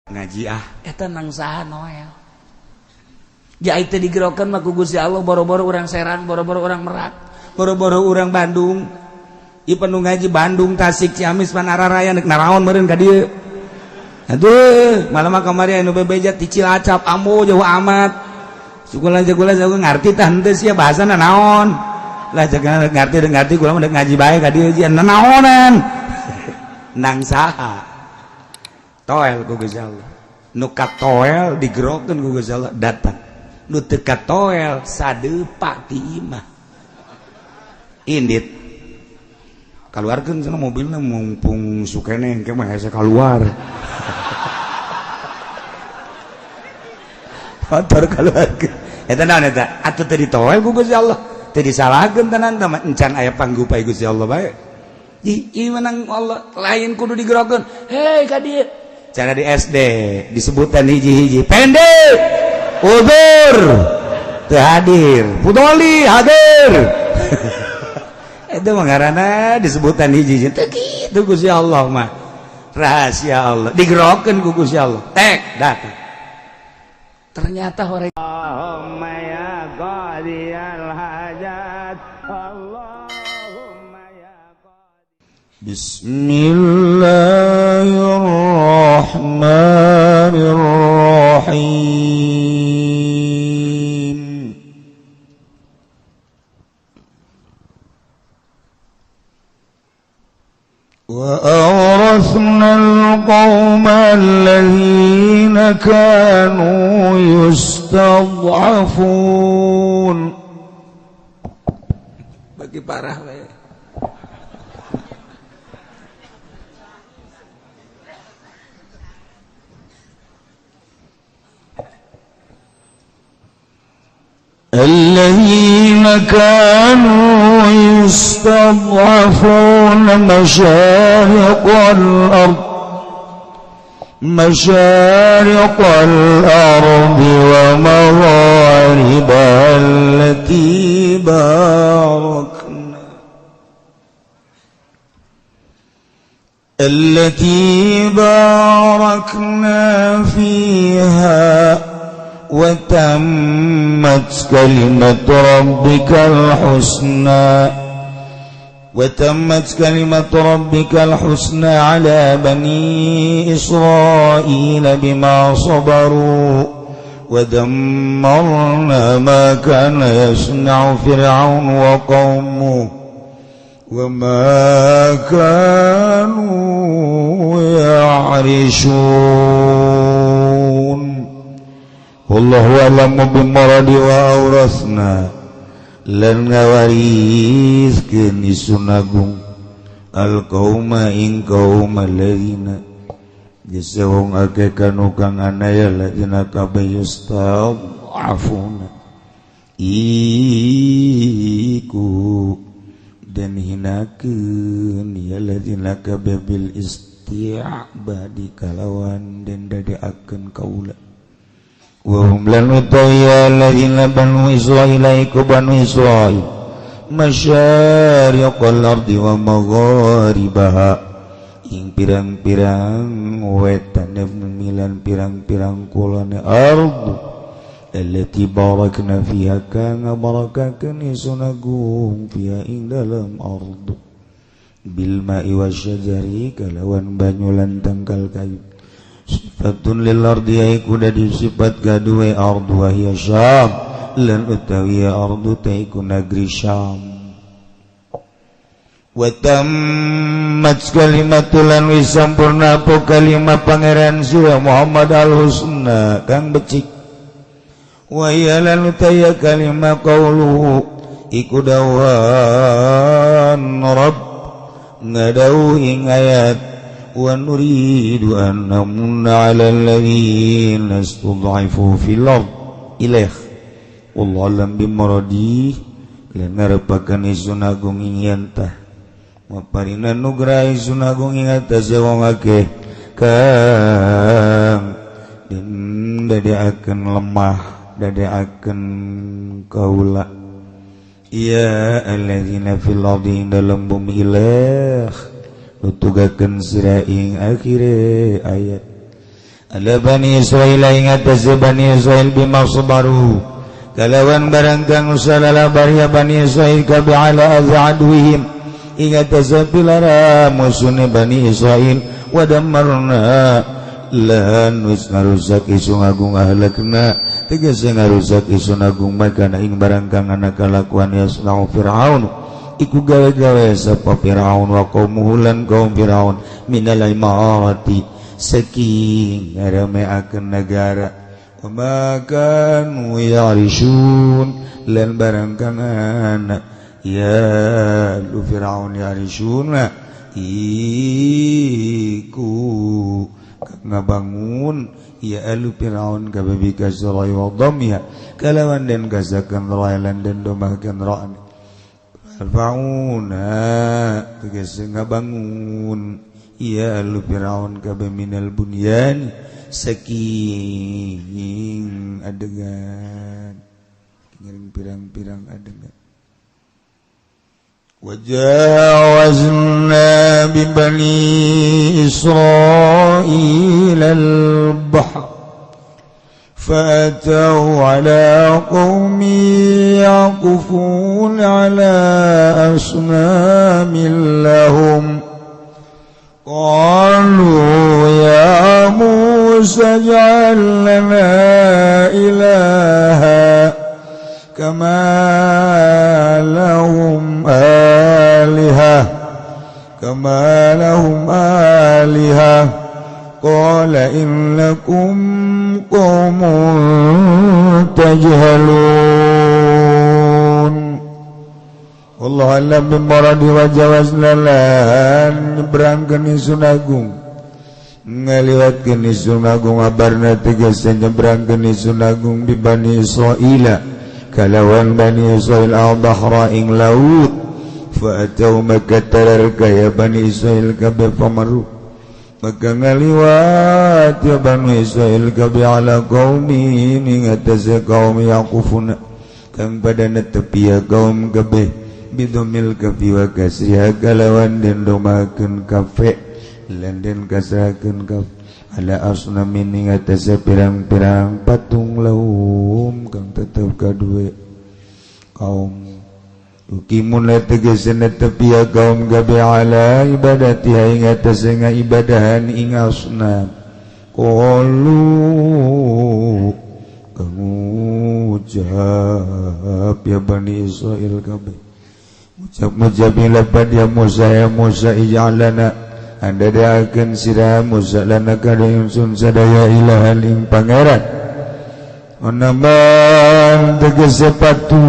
Ngaji ah eta nang saha Noel. Ja itu digerokan mah ku Gusti Allah boro-boro urang Serang, boro-boro urang Merak, boro-boro urang Bandung. Ieu penuh ngaji Bandung, Tasik, Ciamis, Panararaya nek naraon meureun ka dieu. Aduh, malah mah kamari anu bebeja ti Cilacap, ambo jauh amat. Sukulan jagulan jago ngarti tah henteu sia bahasana naon. Lah jaga ngarti ngarti kula mah ngaji bae ka dieu jian naonan. Nang saha? Toel ku Gusti Allah. Nu katoel digerokeun ku Gusti Allah datang. Nu teu katoel sadepa ti imah. Indit. Kaluarkeun cenah mobilna mumpung sukene engke mah hese kaluar. Motor kaluarkeun. Eta naon eta? Atuh teu ditoel ku Gusti Allah. Teu disalahkeun tenan tah encan aya panggupai Gusti Allah bae. Ih menang Allah lain kudu digerokeun. Hei ka dieu. Cara di SD disebutan hiji-hiji pendek udur teu hadir pudoli hadir. Itu mah ngaranna disebutan hiji-hiji teu kitu Gusti Allah mah rahasia Allah digerokeun ku Gusti Allah tek datang ternyata orang Allahumma ya qadiyal hajat Allahumma ya Bismillahirrahmanirrahim. Wa awrasna al-qawma allazina kanu yustad'afun. Bagi parah we. الذين كانوا يستضعفون مشارق الأرض ومغاربها التي باركنا فيها وتمت كلمة ربك الحسنى على بني إسرائيل بما صبروا ودمرنا ما كان يصنع فرعون وقومه وما كانوا يعرشون. Wallahu a'lamu bimaradi wa awrasna lan ngawariskeun isun agung alqauma ing kaum alladzina geus wong akeh kanu kang anaya ladzina kabeh yustad'afuna iku den hinakeun ya ladzina kabeh bil isti'badi kalawan den dadeakeun kaula. Wahum lan utaya alladzina banu Israil iku banu Israil masyariqal ardi wa magharibaha ing pirang-pirang wetane milan pirang-pirang kulone ardu allati barakna fiha kang barakakeun isun agung fiha ing dalem ardu bil ma'i wasyajari kalawan banyu lan tangkal kayu. Sifatun lil ardi iku dadi sifat gaduwe ardu wa hiya Syam lan utawi ardu ta iku negeri Syam. Wa tammat kalimatul lan wis sampurna apa kalimat pangeran sira Muhammad al husna kang becik. Wa hiya lan utawi kalimat qauluhu iku dawan Rabb ngadau ing ayat wa nuridu an namunna 'ala alladziina istud'ifu fil ard ilaih wallahu a'lam bimuradi lan ngarepakeun isun agung ing yantah maparina nugraha isun agung ing atase wong akeh kang den dadeakeun lemah dadeakeun kaula ya alladzina fil ardi dalam bumi ilaih nutugakeun sira ing akhire ayat. Ala Bani Israil ingat Bani Israil bima sabaru kalawan barang kang usalala baria Bani Israil kabe ala azadwihim ingat pilara musuhne Bani Israil wa dammarna lan wis ngarusak isun agung ahlakna tegese ngarusak isun agung makana ing barang kang ana kalakuan yasnau Fir'aun iku gawe-gawe sapa Fir'aun wa qaumuhu lan kaum Fir'aun minal imarati saking ngarameakeun negara wa ma kanu ya'rishun lan barang kang ana ya lu Fir'aun ya'rishuna iku ngabangun ya alu Fir'aun kababi kasrai wa dhammiha kalawan den kasakan railan den domahkeun ra'an Fir'auna tegese ngabangun ya alu Fir'aun kabe minal bunyan saking adegan ngiring pirang-pirang adegan وجاوزنا ببني إسرائيل البحر فأتوا على قوم يعكفون على أصنام لهم قالوا يا موسى اجعل لنا إلها كما لهم آلهة كما لهم آلهة قال إنكم قوم تجهلون والله أعلم بمراد وجاوزنا lan nyebrangkeun Ingsun Agung ngaliwatkeun Ingsun Agung abarna tegese nyebrangkeun Ingsun Agung bi Bani Israila kalawan Bani Israil al-bahra ing laut fa atau maka tararka ya Bani Israil kabe pamaru maka ngaliwat ya Bani Israil kabe ala qaumi ing atase kaum yaqufuna kang pada netepi ya kaum kabe bidomil kafi wa kasriha kalawan den domakeun kafe lan den kasrakeun kafe ala asnamin ing atase pirang-pirang patung lahum kang tetep kadue kaum tukimun la tegese netepi ya kaum gabe ala ibadatiha ing atase ngaibadahan ing asnam qalu kang ngucap ya Bani Israil kabeh ngucap-ngucap lepat ya Musa ya Musa ij'alana anda diakan sira Musa lana kada ingsun sadaya ilahan ing pangeran onaman tegese patung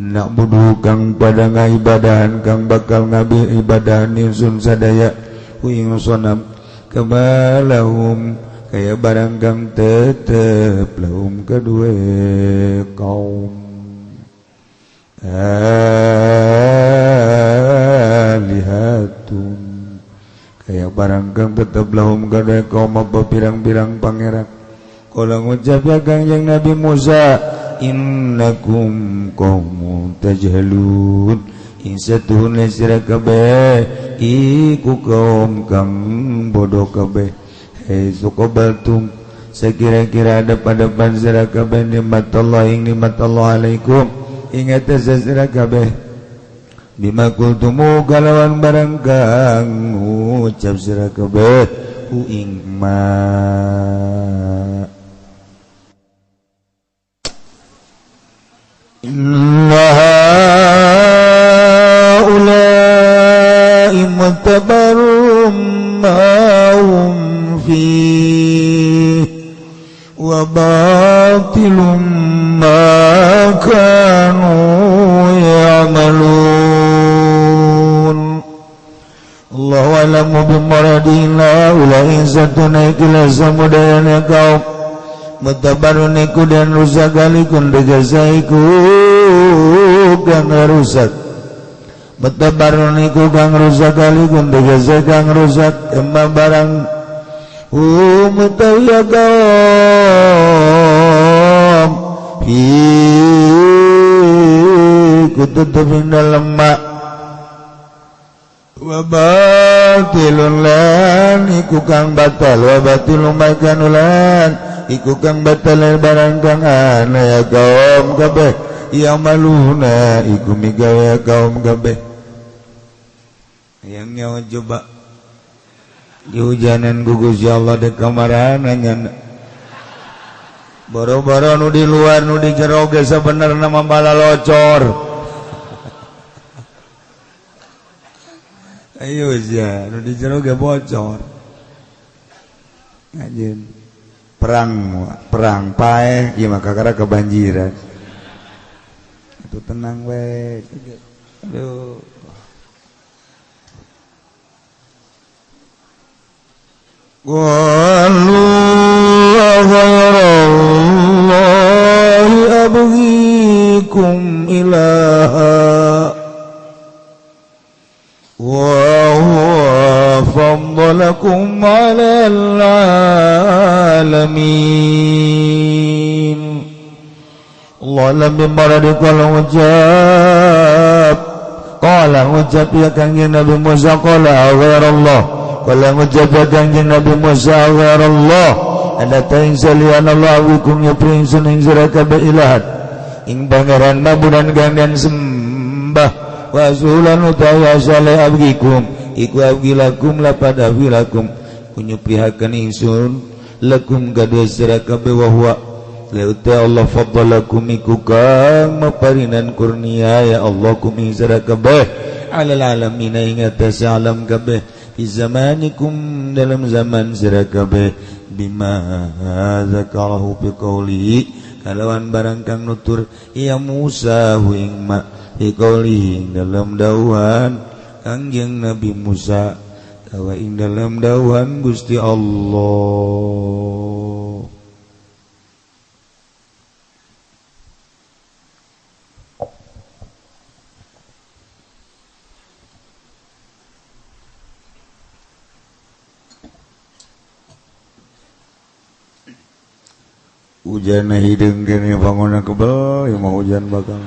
nak budu kang pada ngaibadahan kang bakal ngabi ibadahan ingsun sadaya ku ing sonam kebalahum kaya barang kang tetep lahum kedue kaum alihatun kaya barang kang tetep lahum kadue kaum apa pirang-pirang pangeran kala ngucap ya Kangjeng Nabi Musa innakum qaumun tajhalun ing satuhun sira kabeh iku kaum kang bodoh kabeh hei suqabaltum sekira-kira ada pada sira kabeh nikmat Allah ing nikmat Allah alaikum ingat sira kabeh bima qultumu kalawan barang kang ngucap sira kabeh ku ing ma inna haula'i mutabarrum ma hum fihi wa batilum ma kanu ya'malun Allahu a'lamu bimuradina ulai satuna ikila samudayana kaum mutabarun iku dan rusak alikun degasa iku kang rusak mutabarun iku kang rusak alikun degasa kang rusak emma barang umutaya kaum iku tetep ing dalem mak Wa batilun lan iku kang batal wa batilun makanulan iku kang batal barang kang ana ya kaum kabeh ya maluna iku migawe kaum kabeh. Yang nyawa coba dihujanan ku Gusti Allah de kamarana nya boro-boro nu di luar nu di jero ge sabenerna mah balalocor. Ayo ya, nu di jero ge bocor. Anjeun perang paeh ieu mah kakara kebanjiran. Itu tenang we. Aduh. Qalu ghairallahi abghikum ilaha wa huwa faddalakum 'alal 'alamin. Allah lam marad qala ujab qala ujab ya kanjeng Nabi Musa qala ghairallah qala ujab ya kanjeng Nabi Musa ghairallah ada ta'in salian Allah wikum ya prinsun ing sira kabeh ilahat ing pangeran mabudan kang sembah wasulan utawa saleh abgikum iku abgilakum lapada abgilakum kunyupihakeun ingsun lakum kadua sira kabeh wa huwa la Allah faddalakum iku kang maparinan kurnia ya Allah kum ing sira kabeh alal alamin ing atase alam kabeh fi zamanikum dalam zaman sira kabeh bima zakarahu bi qawlihi kalawan barang kang nutur ya Musa hu ing ma bi qawlihi dalam dawuhan Kangjeng Nabi Musa tawa ing dalam dawuhan Gusti Allah. Hujan hideung kene bangunna kebel ya mau hujan bakal.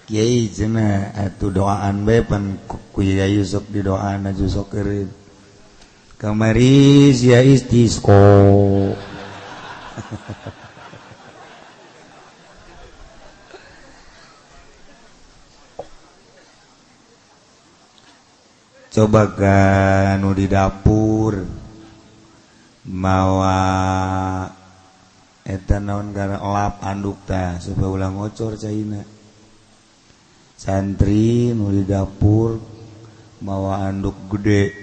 Kiai cenah atuh doaan bae pan ku Kiai sok didoaan aju sok eureun. Kamari sia istisqo. Coba kan nu di dapur mawa eta naon gara elap anduk tah supaya ulah ngocor caina. Santri nu di dapur mawa anduk gede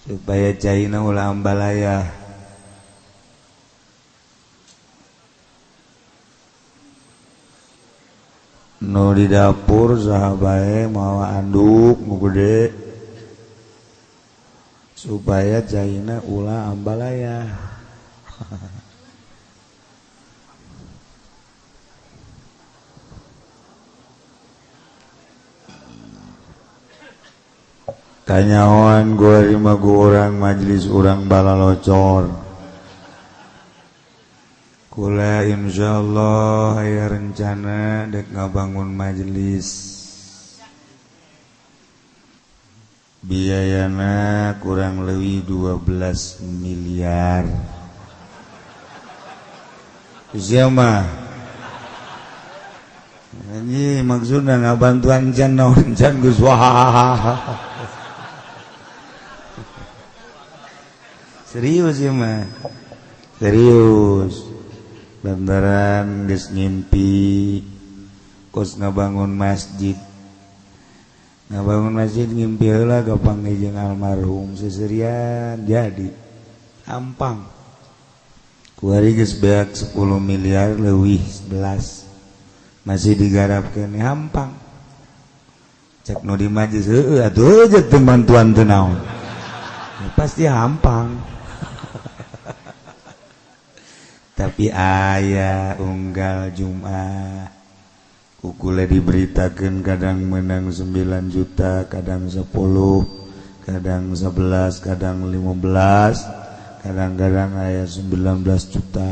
supaya caina ulah ambalaya. Nu di dapur saha bae mawa anduk nu gede supaya caina ulah ambalaya. Kanyahoan gua lima gua orang majelis urang balalocor. Kula insyaallah aya rencana dek ngabangun majelis. Biayana kurang lebih 12 miliar. Siapa? Ini maksudnya ngabantuan can naon can geus wah. Serius ya mah. Serius. Lantaran geus ngimpi kos ngabangun masjid. Ngabangun masjid ngimpi heula gampang jeung almarhum seserian jadi hampang. Kuari geus beak 10 miliar leuwih 11. Masih digarapkeun hampang. Cek nu di majelis heueuh atuh teu bantuan teu naon. Ya, pasti hampang. Tapi aya unggal Jumat kukule diberitakan kadang menang 9 juta, kadang 10, kadang 11, kadang 15, kadang-kadang aya 19 juta.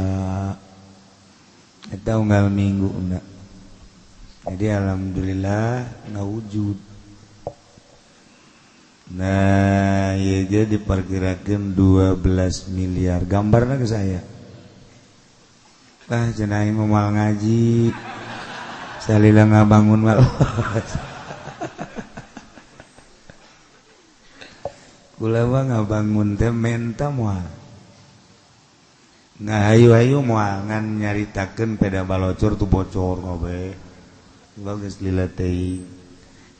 Eta unggal minggu enggak. Jadi alhamdulillah ngawujud. Nah, ya jadi diperkirakan 12 miliar. Gambarnya ke saya. Ah, cenah aing moal ngaji. Salila ngabangun mal. Kula mah ngabangun teh menta moal. Ngahayu-hayu moal ngan nyaritakeun peda balocor tuh bocor ngobe. Bagus lila teuing.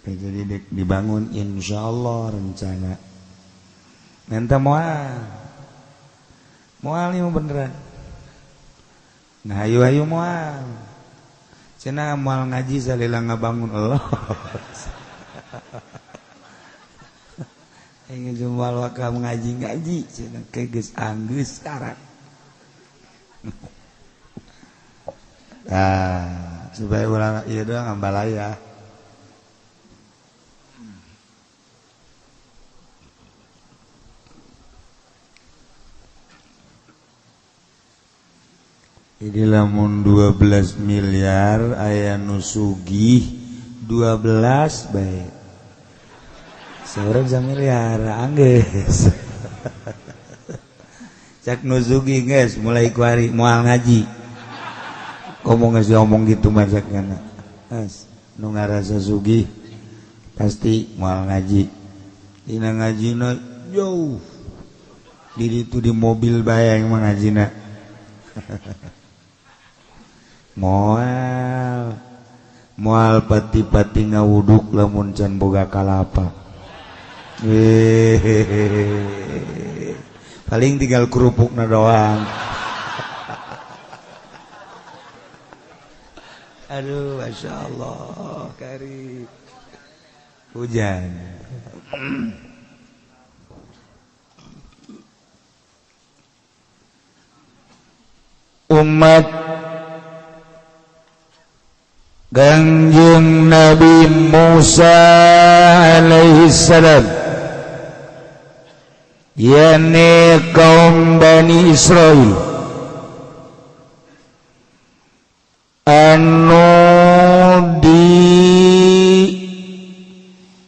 Jadi dibangun insyaallah rencana. Menta moal. Moal ieu beneran. Ngahayu-hayu moal. Cenah moal ngaji salila ngabangun Allah. Aing jumal waka ngaji-ngaji cenah ke geus anggeus sekarang. Nah, supaya urang ieu doang ambalaya. Jadi lamun 12 miliar aya nu sugih 12 bae. Seorang miliar anggeus. Cak nu sugih geus mulai kuari moal ngaji. Ngomong geus ngomong gitu mah cak kana. As nu ngarasa sugih pasti moal ngaji. Dina ngajina jauh. Di ditu di mobil bae yang mah ngajina. Moal moal pati-pati ngawuduk lamun can boga kalapa. Paling tinggal kerupukna doang. Aduh, masya Allah, kari hujan. Umat Kangjeng Nabi Musa alaihi salam, yakni kaum Bani Israil anu di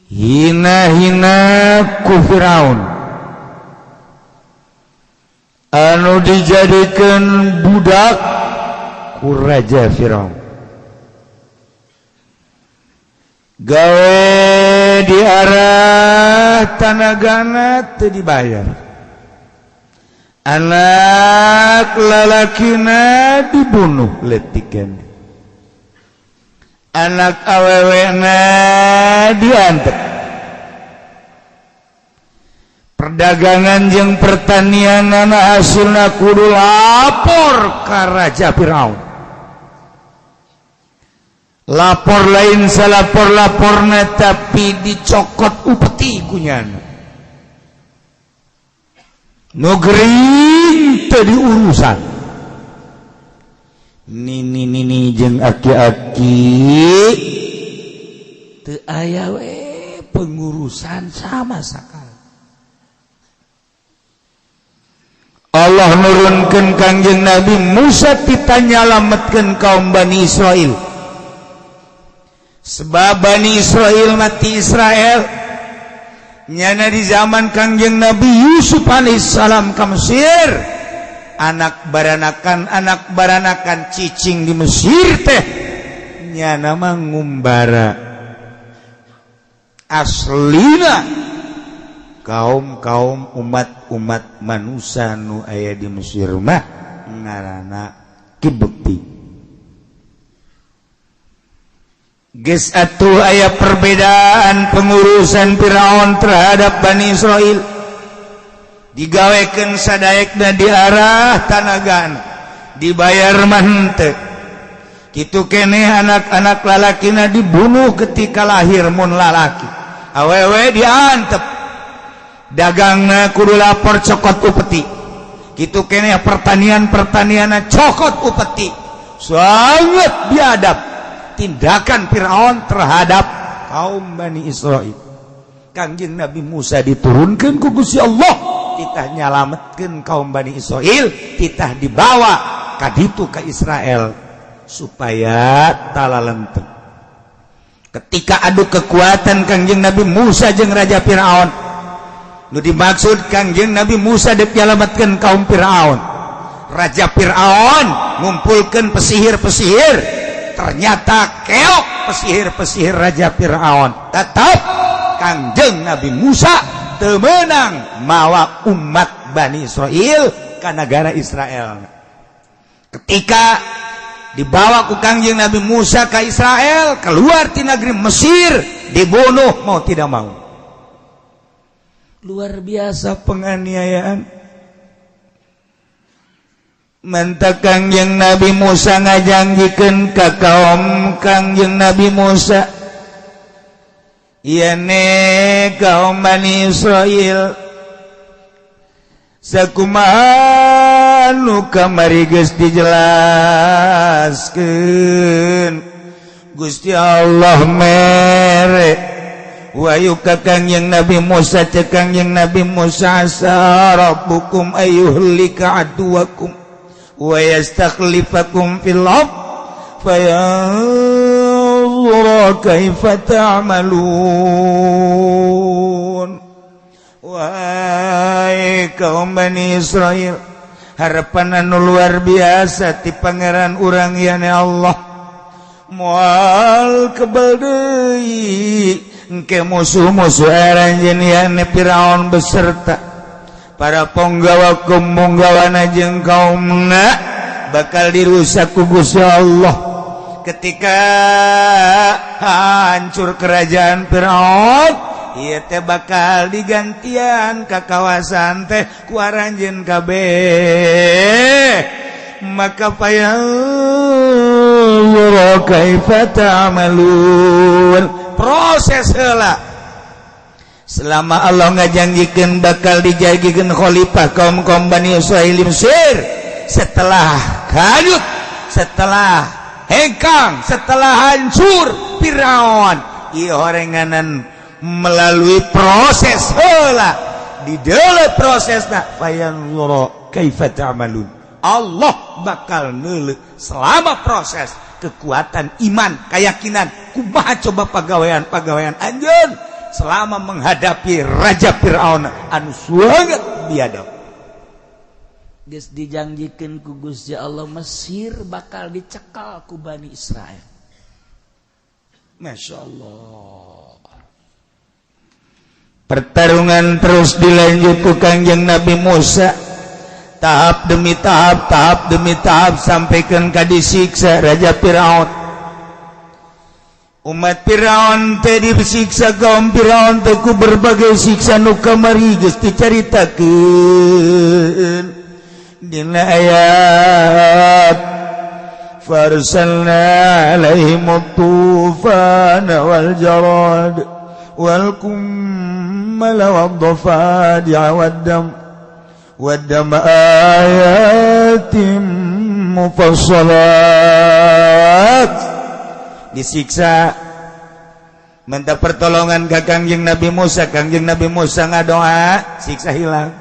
hina-hina ku Firaun, anu dijadikan budak ku Raja Firaun, gawe di arah tanagana teu dibayar, anak lalakina dibunuh letikan, anak awewena diantep, perdagangan jeung pertanian anak hasilna kudu lapor ka Raja Firaun. Lapor lain salapor-laporna tapi dicokot upeti kunyana. Nu gering teu diurusan. Nini nini jeung aki-aki teu aya we pengurusan sama sakali. Allah nurunkeun Kangjeng Nabi Musa tita nyalametkeun kaum Bani Israil. Sebab Bani Israil mati Israel nyana di zaman Kangjeng Nabi Yusuf alaihissalam ka Mesir, anak baranakan cicing di Mesir teh nyana mah ngumbara. Aslina kaum-kaum umat-umat manusia nu aya di Mesir mah ngaranna Kibti. Geus atuh aya perbedaan pengurusan Firaun terhadap Bani Israil. Digawekeun sadaekna di arah tanagan, dibayar mah henteu. Kitu keneh anak-anak lalakina dibunuh ketika lahir mun lalaki, awewe diantep. Dagangna kudu lapor cokot upeti. Kitu keneh pertanian-pertanianna cokot upeti. Sangat biadab tindakan Firaun terhadap kaum Bani Israil. Kangjeng Nabi Musa diturunkan ku Gusti Allah, titah nyalametkeun kaum Bani Israil, titah dibawa ka ditu ka Israel supaya talalenteng. Ketika adu kekuatan Kangjeng Nabi Musa jeung Raja Firaun, nu dimaksud Kangjeng Nabi Musa dek nyalamatkeun kaum Firaun, Raja Firaun ngumpulkan pesihir-pesihir, ternyata keok pesihir-pesihir Raja Firaun. Tetap Kangjeng Nabi Musa temenang mawa umat Bani Israel ke negara Israel. Ketika dibawa ku Kangjeng Nabi Musa ke Israel, keluar di negeri Mesir, dibunuh mau tidak mau. Luar biasa penganiayaan. Matak Kangjeng Nabi Musa ngajanjikeun ka kaum Kangjeng Nabi Musa, "Yane kaum Bani Israel, sakumaha nu kamari geus dijelaskeun, Gusti Allah mere wahyu ka Kangjeng Nabi Musa. Cek Kangjeng Nabi Musa, 'Asa rabbukum ayyuhlika aduwakum wa yastakhlifakum fil ard fayanzura kaifa ta'malun. Wahai kaum Bani Israel, harapan anu luar biasa ti Pangeran urang yane Allah, moal kebal deui engke musuh-musuh aranjeun yane Firaun beserta para ponggawa ponggawana jeung kaumna bakal dirusak ku Gusti Allah. Ketika hancur kerajaan Firaun, ieu teh bakal digantian ka kawasan teh ku aranjeun kabeh. Maka fayanzura kaifa ta'malun." Proses heula selama Allah ngajanjikeun bakal dijadikan khalifah kaum kaum Bani Israil di Mesir setelah hanyut, setelah hengkang, setelah hancur Firaun. Ieu horenganan melalui proses heula, di dalam prosesna fayanzura kaifa ta'malun. Allah bakal neuleuh selama proses kekuatan iman, keyakinan, kumaha coba pagawean-pagawean anjeun selama menghadapi Raja Firaun anu sangat biadab. Geus dijanjikeun ku Gusti Allah Mesir bakal dicekal ku Bani Israel. Masya Allah. Pertarungan terus dilanjut ku Kangjeng Nabi Musa, tahap demi tahap, tahap demi tahap, sampaikan ka disiksa Raja Firaun. Umat Firaun teh disiksa, kaum Firaun teh ku berbagai siksa nu kamari geus dicaritakeun dina ayat farsalna alaihim tufana wal jarad wal kummala wad dafadi'a wad dam ayatim mufassalat. Disiksa, minta pertolongan ke Kangjeng Nabi Musa. Kangjeng Nabi Musa ngadoa, siksa hilang.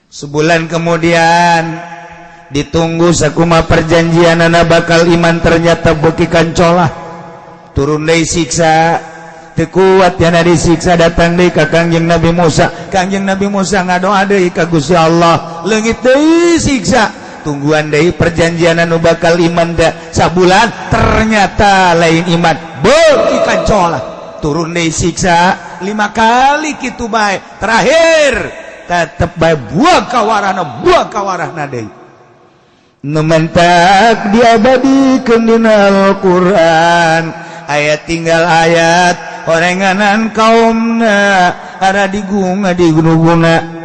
Sebulan kemudian ditunggu sakuma perjanjian anak bakal iman, ternyata beuki kancolah, turun deui siksa. Teu kuat yana disiksa, datang deui ka Kangjeng Nabi Musa. Kangjeng Nabi Musa ngadoa deui ka Gusti Allah, leungit deui siksa. Tungguan deui perjanjian anu bakal iman da sabulan, ternyata lain iman, beuki kancolah, turun deui siksa. Lima kali kitu bae, terakhir tetep bae buang kawarahna, buang kawarahna deui. Nu mentak diabadikeun dina Al-Qur'an ayat tinggal ayat horenganan kaumna ara digunga digunuguna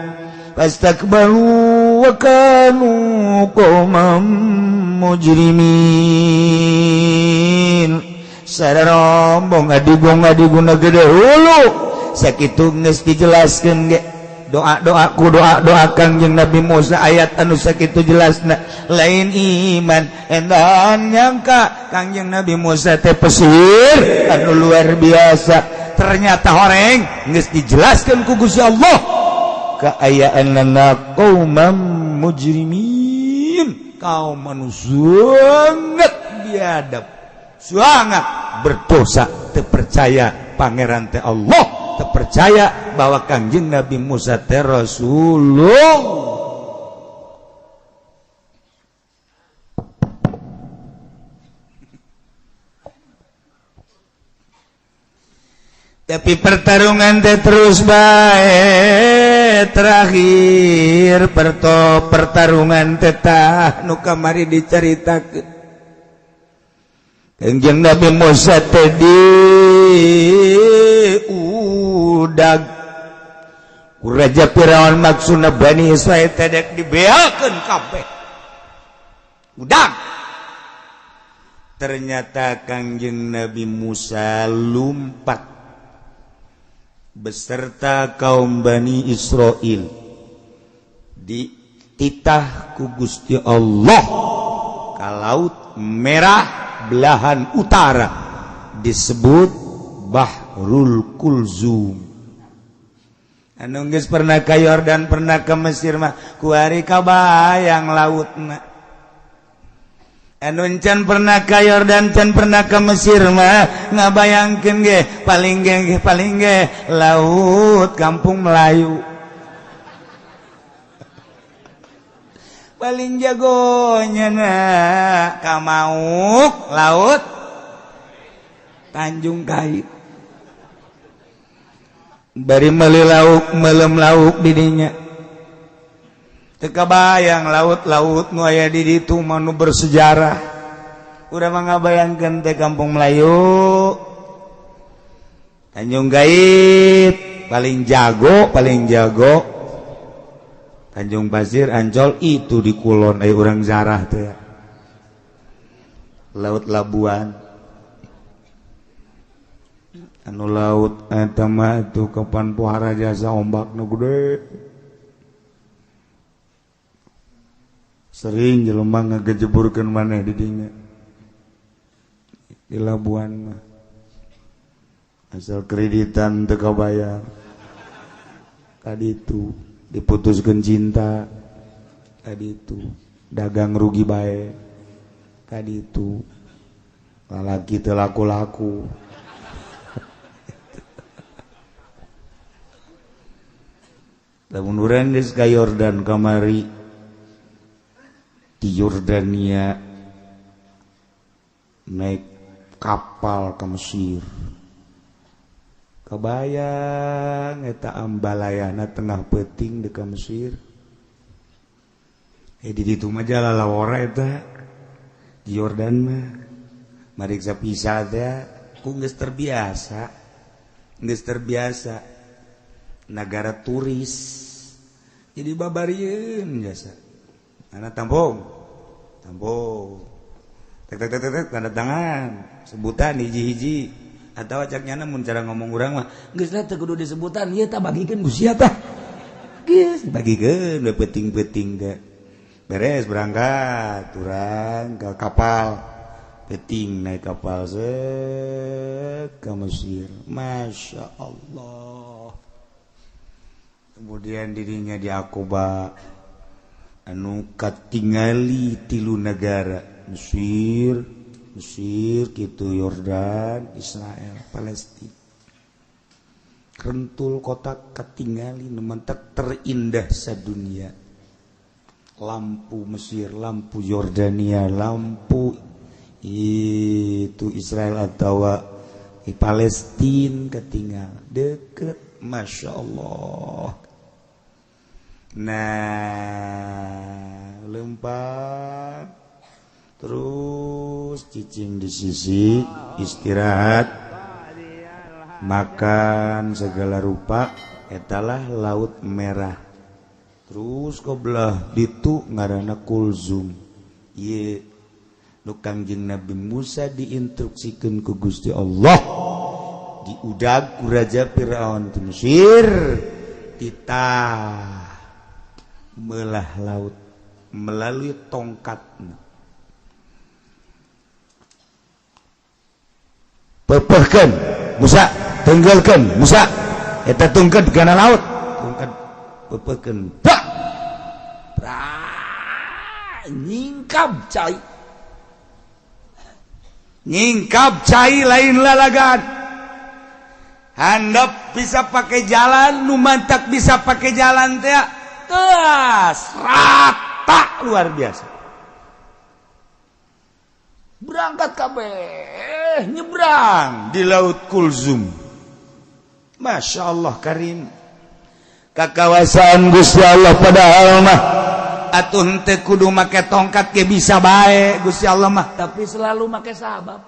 fastakbaru wa kanu qauman mujrimin. Sararombong adigung adiguna gede hulu sakitu geus dijelaskeun ge doa-doa ku doa-doa Kangjeng Nabi Musa, ayat anu sakitu jelasna lain iman. Endan nyangka Kangjeng Nabi Musa teh pesir anu luar biasa, ternyata horeng. Geus dijelaskeun ku Gusti Allah kaayaanna qauman mujrimin, kaum anu sangat biadab, sangat Berdosa teu percaya pangeran teh Allah, teu percaya bahwa Kangjeng Nabi Musa teh Rasulullah. Tapi pertarungan teh terus bae, terakhir pertarungan teh tah nu kamari dicaritakeun. Kangjeng Nabi Musa teh di udag ku Raja Firaun, maksudna Bani Israil teh dek dibeakeun kabeh. Udag. Ternyata Kangjeng Nabi Musa lumpat beserta kaum Bani Israil dititah ku Gusti Allah ka Laut Merah belahan utara, disebut Bahrul Kulzum. Anu geus pernah ka Yordan, pernah ke Mesir mah kuari kabayang lautna. Anu can pernah ka Yordan, can pernah ke Mesir mah ngabayangkeun ge paling ge paling ge laut kampung Melayu. Paling jagonya na kamauk laut Tanjung Kait. Bari meuli lauk melem lauk di dinya. Teu kabayang laut-laut nu aya di ditu mah nu bersejarah. Urang mah ngabayangkeun teh kampung Melayu Tanjung Gait paling jago, paling jago Tanjung Pasir, Ancol itu di kulon aya urang zarah teh. Laut Labuan. Anu laut eta mah itu kapan pohara jasa ombak nu gede. Sering jelema ngagejeburkeun maneh di dinya. Di Labuan mah. Asal kreditan teu kabayar. Tadi itu diputuskeun cinta, tadi itu dagang rugi bae, tadi itu lalaki teu laku-laku. Lamun urang geus ka Yordan kamari, di Yordania naik kapal ke Mesir. Kebayang eta ambalayana tengah peuting di ka Mesir. Di ditu mah jalalawara eta di Yordan mah mariksa pisa teh ku geus terbiasa. Geus terbiasa nagara turis. Jadi babarieun jasa. Ana tampung. Tampung. Tek tek tek tek tanda tangan, sebutan hiji-hiji. Atau cak nyana mun cara ngomong urang mah geus lah teu kudu disebutan ieu tah bagikeun ku sia tah. Geus dibagikeun we peuting-peuting teh. Beres berangkat urang ke kapal. Peuting naik kapal set ke Mesir. Masya Allah. Kemudian dirinya di Aqaba anu katingali tilu negara, Mesir, Mesir gitu, Yordan, Israel, Palestina. Rentul kota ketinggali mentek terindah sedunia. Lampu Mesir, lampu Yordania, lampu itu Israel atau Palestina ketinggal deket, masya Allah. Nah, lempar terus cicing di sisi, istirahat, makan segala rupa, etalah Laut Merah. Terus kebelah ditu ngaranna Kulzum. Ieu nu Kangjeng Nabi Musa diinstruksikeun ku Gusti Allah, diudag ku Raja Firaun di Mesir, titah melah laut melalui tongkatna. Pepehkeun Musa, tenggelkeun Musa, eta tungkeun kana laut, tungkeun pepehkeun, bak, nyingkab cai. Nyingkap cai lain lalagan. Handap bisa pakai jalan, nu mantak bisa pakai jalan teh. Teas rata luar biasa. Berangkat kabeh nyebrang di Laut Kulzum. Masya Allah karim. Kakawasan Gusti Allah padahal mah atuh henteu kudu make tongkat ge bisa bae Gusti Allah mah, tapi selalu make sabab.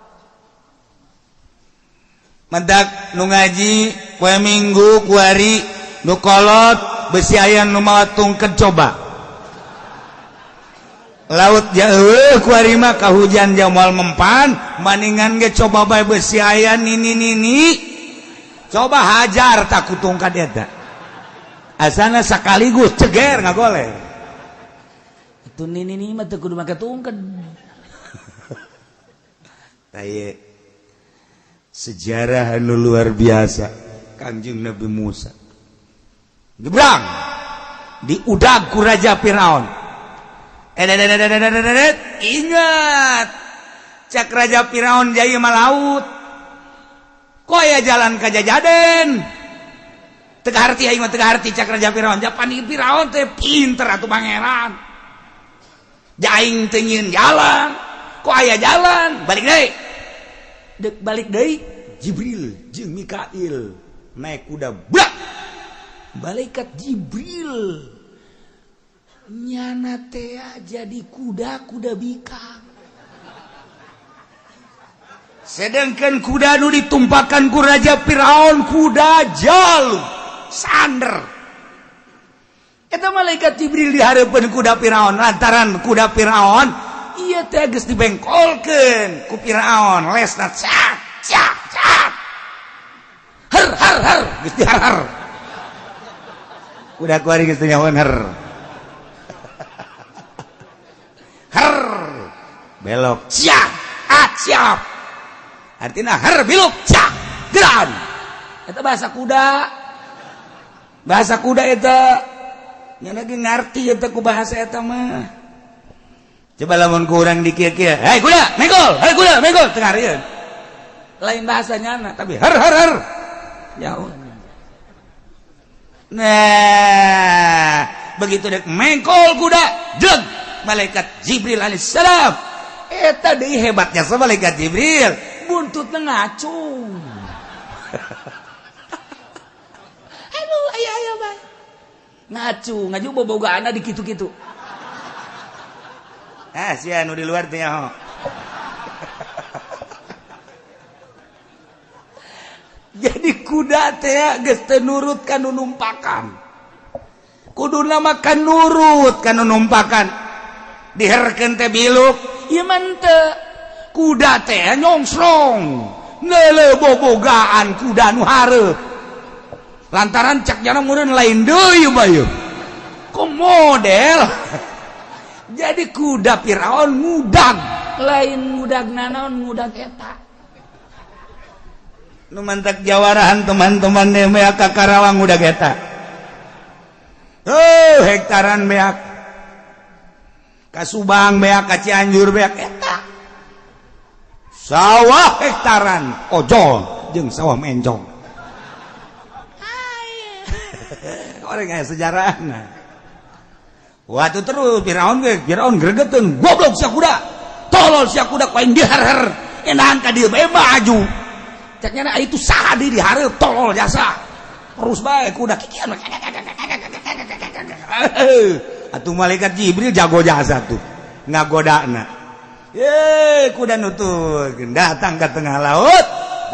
Mendak nu ngaji poe Minggu kuari nu kolot besi aya nu mawa tungket coba. Laut jauh kuari mah kahujan jauh moal mempan, maningan ge coba bae besi aya nini nini. Coba hajar tak ku tungkat eta. Asana sekaligus ceger ngagoler. Itu nini nini mah teu kudu make tungket. Taye sejarah anu luar biasa Kanjeng Nabi Musa. Nyebrang diudag ku Raja Firaun. Ingat cak Raja Firaun jaya mah laut. Kok aya jalan ka jajaden? Teu harti aing mah teu harti cak Raja Firaun. Japan Firaun teh pinter atuh pangeran. Aing teu nyieun jalan. Kok aya jalan? Balik deui. Dek balik deui Jibril jeung Mikail naik kuda brak. Malaikat Jibril nyana teh jadi kuda-kuda bikang. Sedangkan kuda nu ditumpakan ku Raja Firaun kuda jalu sander. Eta malaikat Jibril dihareupeun kuda Firaun lantaran kuda Firaun ieu teh geus dibengkolkeun ku Firaun lesna cak cak cak. Her her her geus dihar-har. Kuda kuari geus teu nyahoan her. Her belok siap ah siap. Artinya her biluk cak geran. Eta bahasa kuda. Bahasa kuda eta nya lagi ngarti eta ku bahasa eta mah. Coba lamun ku urang di kieu-kieu, hei kuda, menggol, hei kuda, menggol, teu ngarieun. Lain bahasa nyana tapi her her her. Jauh. Nah, begitu dek mengkol kuda, jleg malaikat Jibril alaihissalam. Eta deui hebatnya sama malaikat Jibril, buntutna ngacung. Aduh, aya aya bae. Ngacung, ngaju bobogaana di kitu-kitu. Ah, sia nu di luar teh nyaho. Jadi kuda teh geus teu nurut ka nu numpakan. Kuduna mah kan nurut ka nu numpakan. Diherkeun teh biluk, ieu mah henteu. Kuda teh nyongsrong, neuleuh bobogaan kuda nu hareup. Lantaran cak jana meureun lain deui bae. Kok model? Jadi kuda Firaun ngudag, lain ngudag nanaon ngudag eta. Nu mantak jawarahan teman-teman beak ka Karawang ngudag eta. Oh, hektaran beak. Ka Subang beak, ka Cianjur beak eta. Sawah hektaran ojol jeung sawah mencong. Orang aya sejarahna. Waktu terus Firaun ge, Firaun gregeteun, goblok sia kuda. Tolol sia kuda ku aing diher-her. Enahan ka dieu bae maju. Cek nyana itu saha di dihareup tolol jasa. Terus bae kuda kikian. Atuh malaikat Jibril jago jasa tuh ngagodana. Ye, kuda nutup datang ke tengah laut.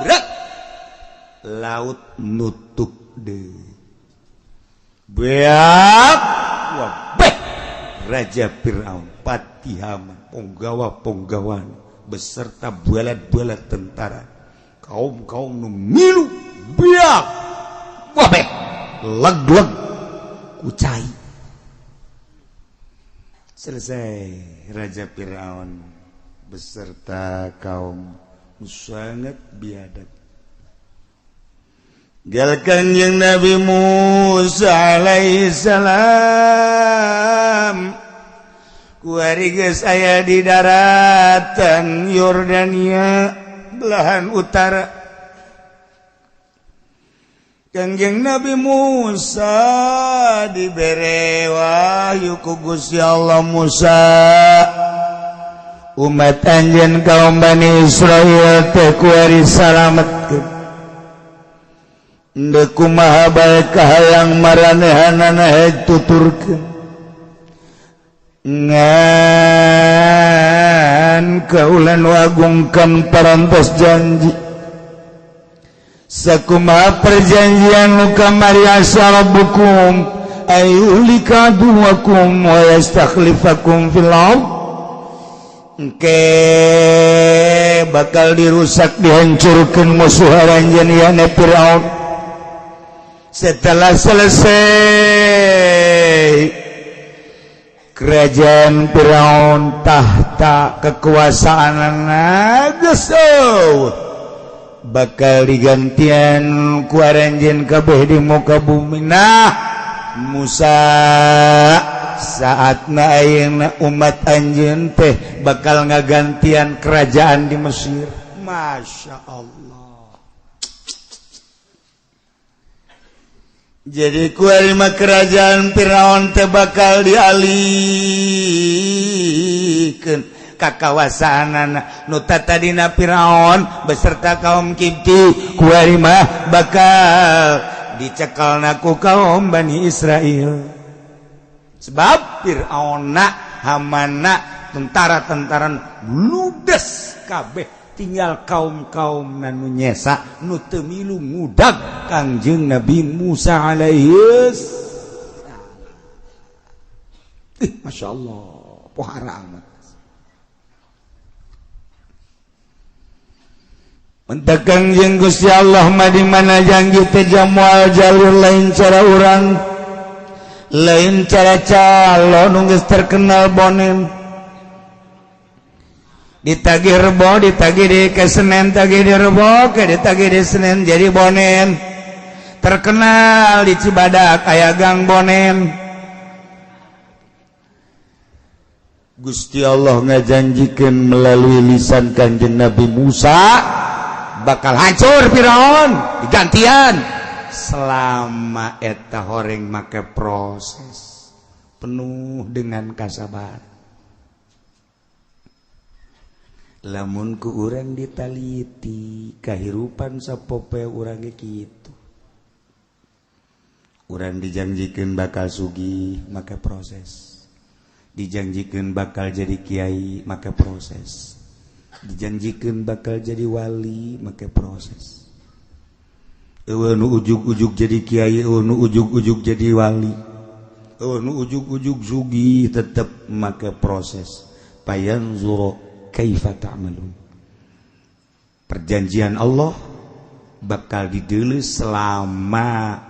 Brek. Laut nutup deui. Beak wabeh Raja Firaun, Patihaman, punggawa-punggawan beserta bualat-bualat tentara, kaum-kaum nu milu biak wabeh leg-leg kucai. Selesai Raja Firaun beserta kaum sangat biadab. Gal Kanjeng Nabi Musa alaihissalam kuari geus aya di daratan Yordania. belahan utara. Kangjeng Nabi Musa dibere wahyu ku Gusti Allah, Musa umat anjeun kaum Bani Israil teh kuari salametkeun. Endeu kumaha bae kahayang maranehanana heg tuturkeun. Ngan kaulan wagungkan parantos janji. Sakumaha perjanjian nu kamari asa rabbukum ayyuhlika aduwakum wa yastakhlifakum fil ardh. Engke bakal dirusak dihancurkeun musuh aranjeun yane Firaun. Setelah selesai kerajaan Firaun tahta kekuasaan geus bakal digantian ku aranjeun kabeh di muka bumi. Nah Musa saatna ayeuna umat anjeun teh bakal ngagantian kerajaan di Mesir. Masya Allah. Jadi ku lima kerajaan Firaun teh bakal dialihkeun ka kawasaanana nu tadina Firaun beserta kaum Kibti ku mah bakal dicekelna ku kaum Bani Israil. Sebab Firaunna, Hamana, tentara-tentara ludes kabeh tinggal kaum-kaum nu nyesa nu teu milu ngudag Kangjeng Nabi Musa alaihi salam. Masya Allah, pohara amat. Mentak Kangjeng Gusti Allah mah di mana janji teh jamual jalur lain cara urang, lain cara calon geus terkenal bonen. Ditagih rebo, ditagih di ke Senen, tagih di rebo, ke ditagih di Senen jadi bonen. Terkenal di Cibadak aya gang bonen. Gusti Allah ngajanjikeun melalui lisan Kanjeng Nabi Musa bakal hancur Firaun digantian selama eta horeng make proses penuh dengan kasabaran. Lamun ku urang ditaliti kahirupan sapopoe urang ge kitu. Urang dijanjikeun bakal sugih make proses, dijanjikeun bakal jadi kiai make proses, dijanjikeun bakal jadi wali make proses. Eueuh nu ujug-ujug jadi kiai, eueuh nu ujug-ujug jadi wali, eueuh nu ujug-ujug sugih tetep make proses. Payanzuru kaifa ta'malun. Perjanjian Allah bakal dideuleu selama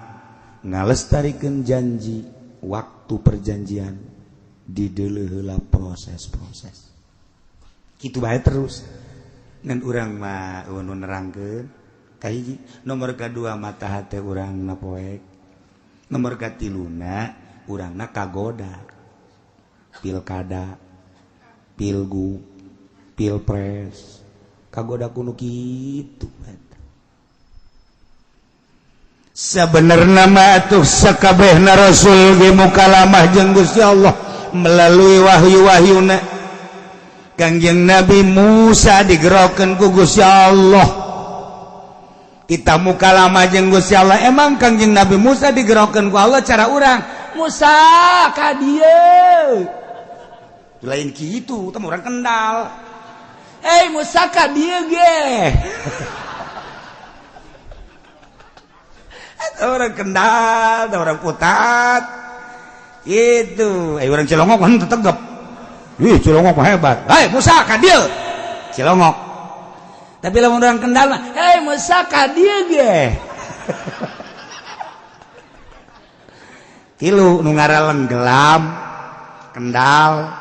ngalestarikeun janji waktu perjanjian dideuleu heula proses-proses. Kitu bae terus. Ngan urang mah nu nerangkeun kahiji, nomor kadua mata hate urang na poek, nomor katiluna urangna kagoda pilkada, pilgub, pilpres, kagoda kuno kitu. Sebenarnya mah atuh sakabehna rasul ge mukalamah jeung Gusti Allah melalui wahyu-wahyuna. Kangjeng Nabi Musa digerokeun ku Gusti Allah. Kita mukalamah jeung Gusti Allah. Emang Kangjeng Nabi Musa digerokeun ku Allah cara urang, Musa ka dieu. Lain kitu, teh urang Kendal. Hei Musa ka dieu ge. Orang Kendal, orang Putat. Itu, orang Cilongok kan tetegep. Ih, Cilongok mah hebat. Hei Musa ka dieu. Cilongok. Tapi lamun orang Kendal mah, hei Musa ka dieu ge. Tilu nu ngaraleng gelam, Kendal,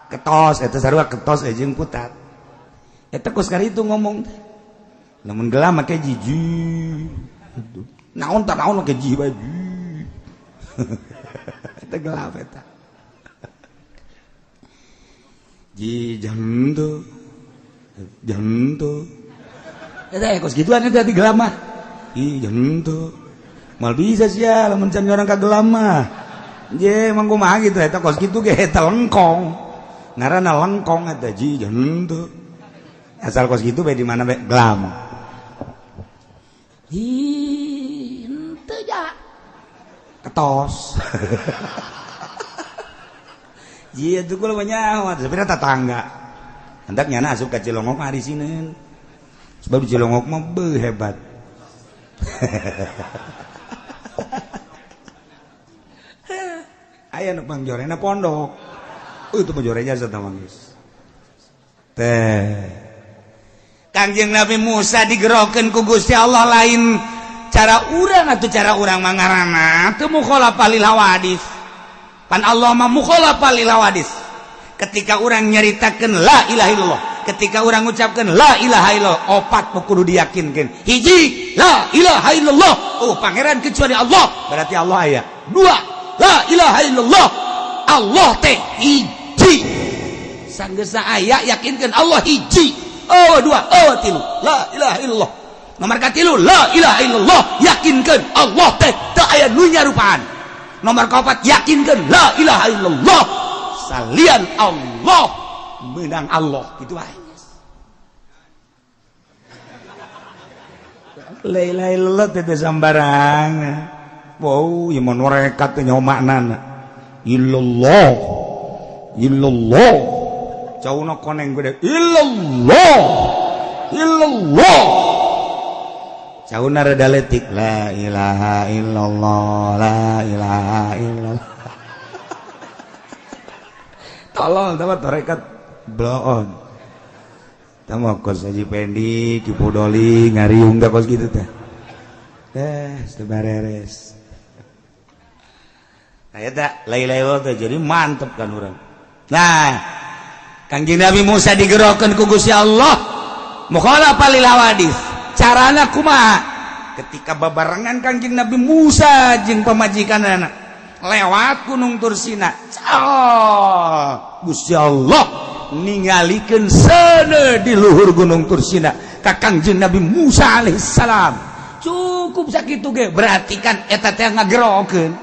ketos eta sarua ketos jeung Putat. Eta kos kari itu ngomong teh. Lamun gelam make jiji. Naon tak naon make ji bae. Eta gelap eta. Ji jantu. Jantu. Eta kos gituan eta di gelam mah. Ih, henteu. Mal bisa sia lamun can orang ka gelam mah. Je, emang kumaha gitu eta kos kitu ge eta lengkong. Ngaranna lengkong eta ji henteu. Asal kos kitu bae di mana bae gelam. Hi, henteu ja. Ketos. Iya tuh kula banyak, sebenarnya tetangga. Hendak nyana asup ka Cilongok mah di sini. Sebab di Cilongok mah beuh hebat. Aya nu pangjorena pondok. Itu pangjorenya jasa mangis. Teh. Kangjeng Nabi Musa digerokeun ku Gusti Allah lain cara urang atau cara urang mangarana teu mukhalafah lil hawadis. Pan Allah mah mukhalafah lil hawadis. Ketika orang nyaritakeun la ilaha illallah, ketika orang ngucapkeun la ilaha illallah, opat kudu diyakinkeun. Hiji, la ilaha illallah. Oh, pangeran kecuali Allah, berarti Allah aya. Dua, la ilaha illallah. Allah teh hiji. Sanggeusna aya yakinkeun Allah hiji. Oh, dua, oh, tilu. La ilaha illallah. Nomor katilu, la ilaha illallah, yakinkeun Allah teh teu aya nu nyarupaan. Nomor kaopat, yakinkeun la ilaha illallah. Salian Allah menang Allah gitu aja. La ilaha illallah teh sambarang. Wow, ieu mun mereka teh nyaho maknana. Illallah. Illallah. Cauna koneng gede. Illallah. Illallah. Cauna rada letik. La ilaha illallah, la ilaha illallah. Tolol dapat tarekat bloon. Tama kos Haji Pendi, Ki Podoli, ngariung dah kos gitu teh. Teh bareres. Nah eta la ilaha illallah teh jadi mantep kan urang. Nah, Kangjeng Nabi Musa digerokeun ku Gusti Allah mukhalafah lil hawadis. Carana kumaha? Ketika babarengan Kangjeng Nabi Musa jeung pamajikanana lewat Gunung Tursina. Oh, Gusti Allah ningalikeun seuneu di luhur Gunung Tursina ka Kangjeng Nabi Musa alaihissalam. Cukup sakitu ge berarti kan eta teh ngagerokeun.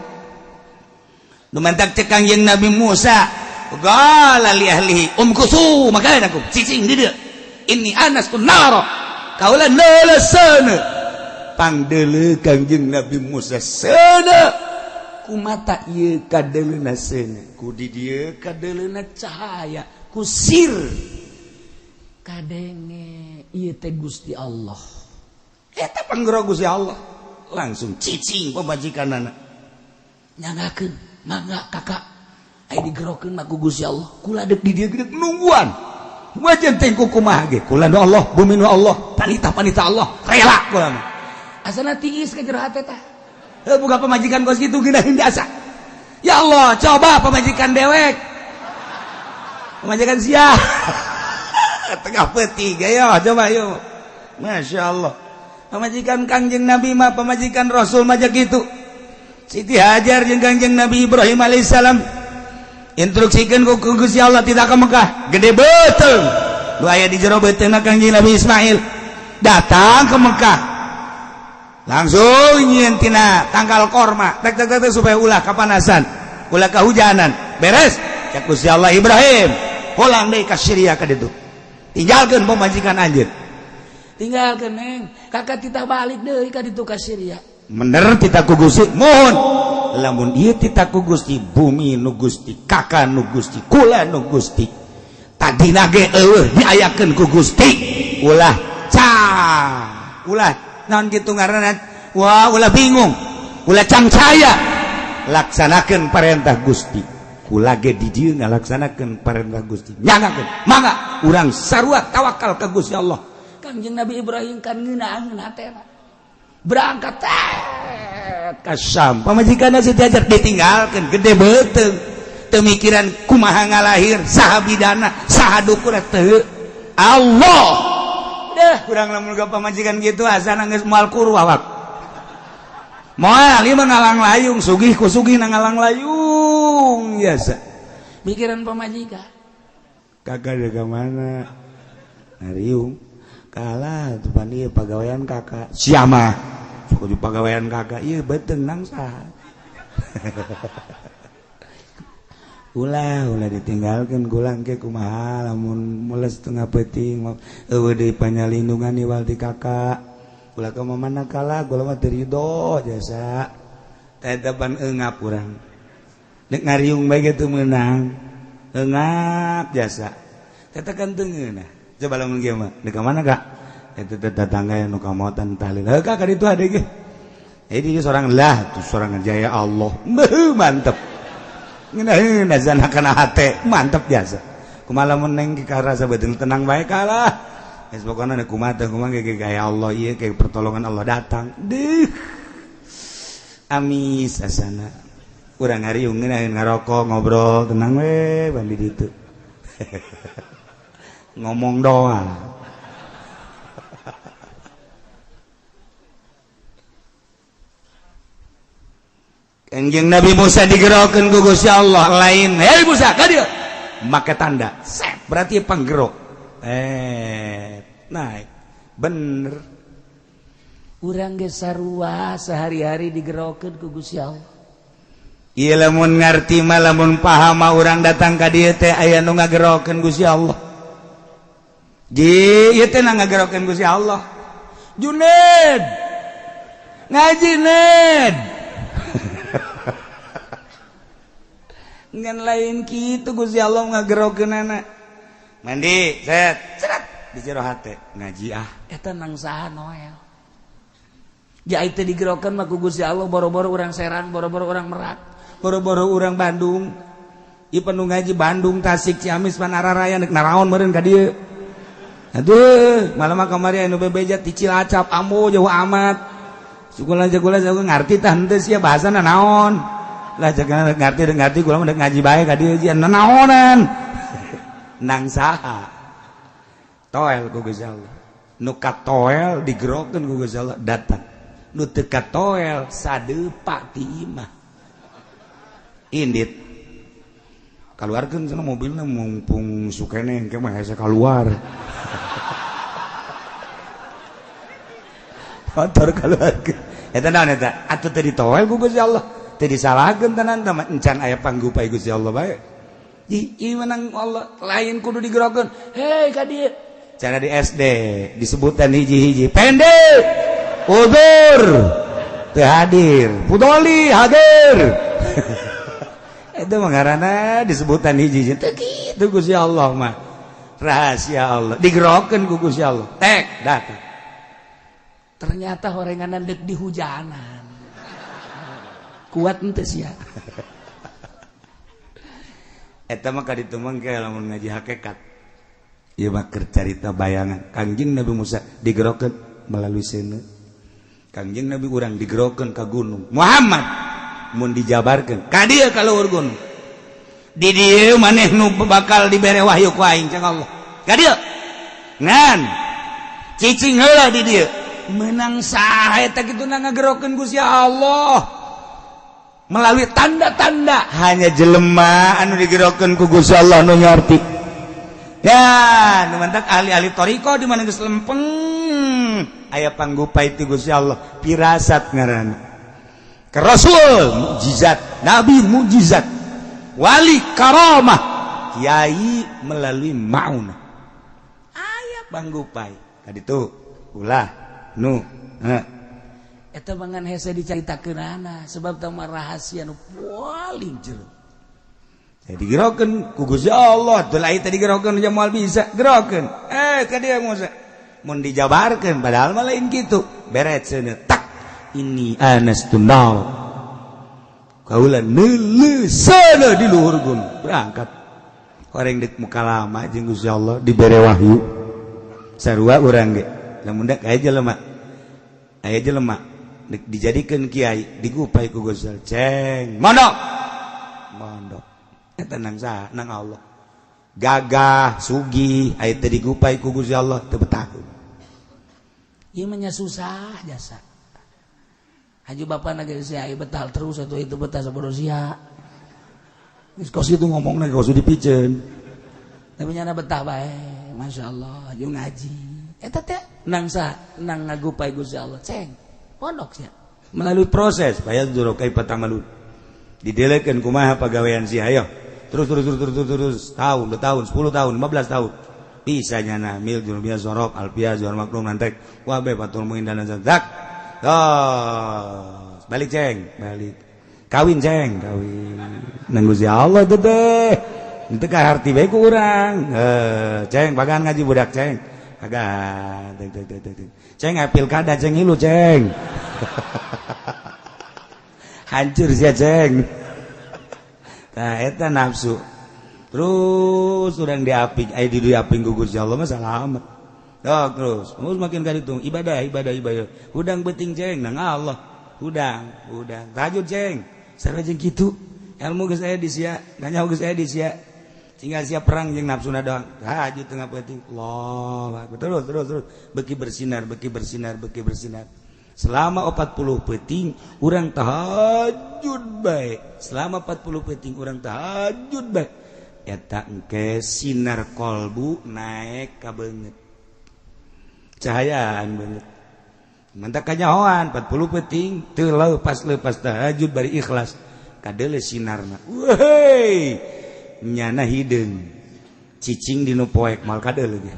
Nu mantak cek Kangjeng Nabi Musa, qala li ahlihi umkusu makanakum cicing di dieu. Inni anastu nara. Kaula neuleuh seuneu. Pangdeuleuh Kangjeng Nabi Musa seuneu. Kumata ieu kadeleuna seuneu, ku di dieu kadeleuna cahaya, ku sir kadenge ieu teh Gusti Allah. Eta panggero Gusti Allah. Langsung cicing pamajikanana. Nyangakeun, mangga kakak. Aya digerokeun mah ku Gusti Allah. Kula deuk di dieu gede nungguan. Wajan teh kumaha ge? Kula nu Allah, bumi nu Allah, panita-panita Allah, rela kula mah. Asana tiis ka jero hate tah. Buka pemajikan kos gitu geunaheun asa. Ya Allah, coba pemajikan dewek. Pemajikan sia. Tengah peuting ayo coba yuk. Masya Allah. Pemajikan Kangjeng Nabi mah pemajikan Rasul mah kitu. Siti Hajar jeung Kangjeng Nabi Ibrahim alaihissalam instruksikeun ku Gusti Allah tidak ke Mekah. Gede beuteung. Nu aya di jero beuteungna Kangjeng Nabi Ismail datang ke Mekah. Langsung nyieun tina tangkal korma tek tek tek supaya ulah kapanasan, ulah kahujanan. Beres cek Gusti Allah Ibrahim pulang deui ka Syria ka ditu. Tinggalkeun pamajikan anjeun. Tinggalkeun neng, kakak titah balik deui ka ditu ka Syria. Bener titah ku Gusti, mohon. Lamun ieu titah ku Gusti, bumi nu Gusti, kakak nu Gusti, kula nu Gusti. Tadina ge eueuh diayakeun ku Gusti. Ulah ca, ulah naon kitu ngaranna, wah ulah bingung, ulah cangcaya. Laksanakeun parentah Gusti. Kula ge di dieu ngalaksanakeun parentah Gusti. Nyangakeun, mangga urang sarua tawakal ka Gusti Allah. Kangjeng Nabi Ibrahim kan ngeunaan hatena. Berangkat ka Syam. Pamajikanna Siti Hajar ditinggalkeun gede beuteung. Teu mikiran kumaha ngalahir, saha bidana, saha dukurna teu. Allah. Deh, kurang lamun ga pamajikan kitu asana geus moal kuru awak. Moal ieu mah ngalang layung, sugih ku sugih na ngalang layung biasa. Mikiran pamajikan. Kakak dari mana? Ngariung. Kalah tuh pan ieu pagawean kakak. Sia mah sok kudu pagawean kakak ieu beuteung nang saha. Ulah ulah ditinggalkeun gulang ke kumaha lamun mules tengah peuting eueuh deui panyalindungan iwal ti kakak. Ulah ka mana kalah gula mah teu ridho jasa. Eta pan eungap urang. Nek ngariung bae ge teu meunang. Eungap jasa. Eta kan teu ngeunah. Coba lamun kieu mah, di ka mana Kak? Eta teh tetangga nu kamotan tahlil. Heuh Kak ka ditu ade ge. Jadi seorang lah tuh seorang jaya Allah. Beuh mantep. Ngeunah azan kana hate, mantep jasa. Kumaha lamun neng ka rasa beuteung tenang bae kalah. Geus pokona kumaha teh kumaha ge gaya Allah ieu ke pertolongan Allah datang. Deuh. Amis asana. Urang ngariung ngeunaheun ngarokok ngobrol tenang we ban di ditu. Ngomong doang. Kanjeng Nabi Musa digerokeun ku Gusti Allah lain. Hei Musa, ka dieu. Make tanda. Set, berarti panggerok. Naik. Bener. Urang ge sarua sehari-hari digerokeun ku Gusti Allah. Ieu lamun ngarti mah lamun paham mah urang datang ka dieu teh aya nu ngagerokeun Gusti Allah. Ji, ieu teh ngagerokeun Gusti Allah. Juned. Ngaji Ned. Ngan lain kitu Gusti Allah ngagerokeunana. Mandi, set, seret di jero hate ngaji ah. Eta nang saha Noel. Ja teu digerokeun mah ku Gusti Allah boro-boro urang Serang, boro-boro urang Merak, boro-boro urang Bandung. Ieu penuh ngaji Bandung, Tasik, Ciamis, Panararaya nek naraon meureun ka dieu. Aduh, malam mah kamari anu bebeja ti Cilacap, ambo jauh amat. Sukula jagula jago ngarti tah henteu sia bahasana naon. Lah jaga ngarti ngarti kula mah ngaji bae ka dieu jian naonan. Nang saha? Toel ku Gusti Allah. Nu katoel digerokeun ku Gusti Allah datang. Nu teu katoel sadepak ti imah. Indit. Kaluarkeun cenah mobilna mumpung sukene engke mah hese kaluar. Motor kaluarkeun. Eta naon eta? Atuh teu ditoel ku Gusti Allah. Teu disalahkeun tenan teh encan aya panggupai Gusti Allah bae. Ieu menang Allah lain kudu digerokeun. Hei ka dieu. Cara di SD disebutan hiji-hiji. Pendek. Udur. Teu hadir. Pudoli hadir. Itu mah ngaranna disebutan hiji-hiji. Teu kitu Gusti Allah mah. Rahasia Allah. Digerokeun ku Gusti Allah. Tek datang. Ternyata horenganan dek di hujanan. Kuat henteu sia. Eta mah kaditu mah ke lamun ngaji hakikat. Ieu mah keur carita bayangan. Kangjeng Nabi Musa digerokeun melalui seuneu. Kangjeng Nabi urang digerokeun ka gunung. Muhammad mun dijabarkeun ka dieu ka luhur gunung. Di dieu maneh nu bakal dibere wahyu ku aing cang Allah. Ka dieu. Ngan cicing heula di dieu. Menang saha eta kitu ngagerokeun Gusti Allah. Melalui tanda-tanda hanya jelema anu digerokeun ku Gusti Allah nu ngarti. Ya, nu mantak ahli-ahli thariqah di mana geus lempeng aya panggupai ti Gusti Allah, pirasat ngaranna. Ke Rasul mukjizat, nabi mukjizat, wali karamah, kiai melalui maunah. Aya panggupai. Kaditu ulah nu heh. Eta mangan hese dicaritakeunana sebab tah mah rahasia nu paling jero. Jadi digerokeun ku Gusti Allah, teu lain teh digerokeun nya moal bisa gerokeun. Ka dieu Musa. Mun dijabarkeun padahal mah lain kitu. Beret seuneu tak ini anas tunal. Kaula neuleuh seuneu di luhur gunung. Berangkat. Horeng deuk mukalama jeung Gusti Allah dibere wahyu. Sarua urang ge. Lamun dak aya jelema. Aya jelema dek dijadikeun kiai digupai ku Gusti Allah. Ceng, mondok. Mondok. Eta nang saha? Nang Allah. Gagah, sugih, aya teu digupai ku Gusti Allah teu betahun. Ieu mah nya susah jasa. Haji bapana ge sia betah terus atuh itu betah sabodo sia. Geus kos kitu ngomongna kos dipiceun. Tapi nyana betah bae, masyaallah, jeung ngaji. Eta teh Nang sa nang ngagupai Gusti Allah ceng pondok sia melalui proses fayanzuru kaifa ta'malun didelekeun kumaha pagawean sia ayo terus terus terus terus terus tahun 2 tahun 10 tahun 15 tahun bisa nyana mil jurubia sorok alpia zuhar maklum nantek wabe patul muin dan zak. Oh, balik ceng balik kawin ceng kawin nang Gusti Allah teh teh teu kaharti bae ku urang ceng bagan ngaji budak ceng pagan ceng pilkada ceng hilu ceng hancur sia ceng. Nah eta nafsu terus urang diaping aya di diaping ku Gusti Allah mah salamet. Oh, terus terus makin kaditu ibadah ibadah ibadah hudang beuting ceng nang Allah hudang hudang tahajud ceng sarua jeung kitu ilmu geus aya di sia ganyaho geus aya di sia tinggal siap perang jeung nafsuna doang tahajud tengah peuting Allah terus terus terus beki bersinar beki bersinar beki bersinar selama 40 peuting urang tahajud bae selama 40 peuting urang tahajud bae eta engke sinar kolbu naik ka beungeut cahayaan beungeut mantak kanyahoan 40 peuting teu leupas-leupas tahajud bari ikhlas kadeule sinarna weuh nyana hideung cicing dinu poek mal kadeule ge.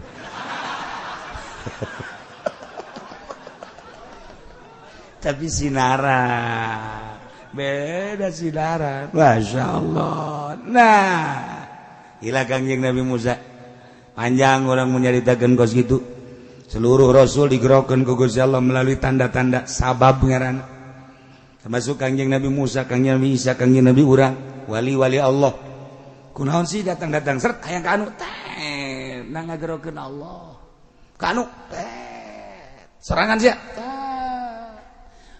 Tapi sinaran beda sinaran Masya Allah. Nah gila Kangjeng Nabi Musa panjang orang menyaritakan kos gitu seluruh rasul digerokeun ku Gusti Allah melalui tanda-tanda sabab ngaran termasuk Kangjeng Nabi Musa, Kangjeng Nabi Isa, Kangjeng Nabi urang wali-wali Allah kunaon sih datang-datang seret hayang ka anu teh nang ngagerokeun Allah ka anu teh sorangan sia.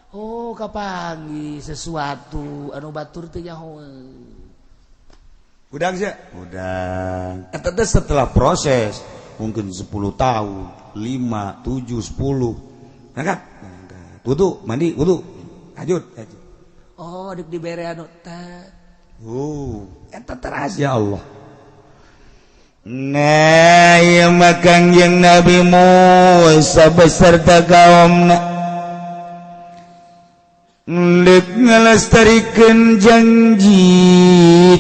Oh kapangi sesuatu anu batur teh nyaho hudang sia hudang eta teh setelah proses mungkin 10 tahun 5 7 10 berangkat wudu mandi wudu tahajud tahajud oh deuk dibere anu teh oh eta teh rahasia Allah. Nah ieu mah Kangjeng Nabi Musa beserta kaumna ndek ngalestarikeun janji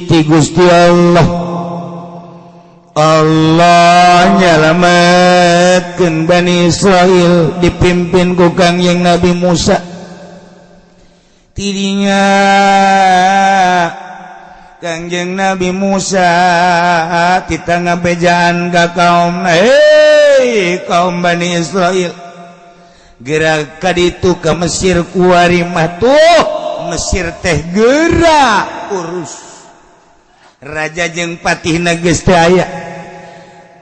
ti Gusti Allah. Allah nyalametkeun Bani Israil dipimpin ku Kangjeng Nabi Musa. Tidinya Kangjeng Nabi Musa kita ngabejaan ka kaum, hei kaum Bani Israil, gerak kaditu ke Mesir kuari mah tuh Mesir teh gerak urus raja jeung patihna geus teu aya,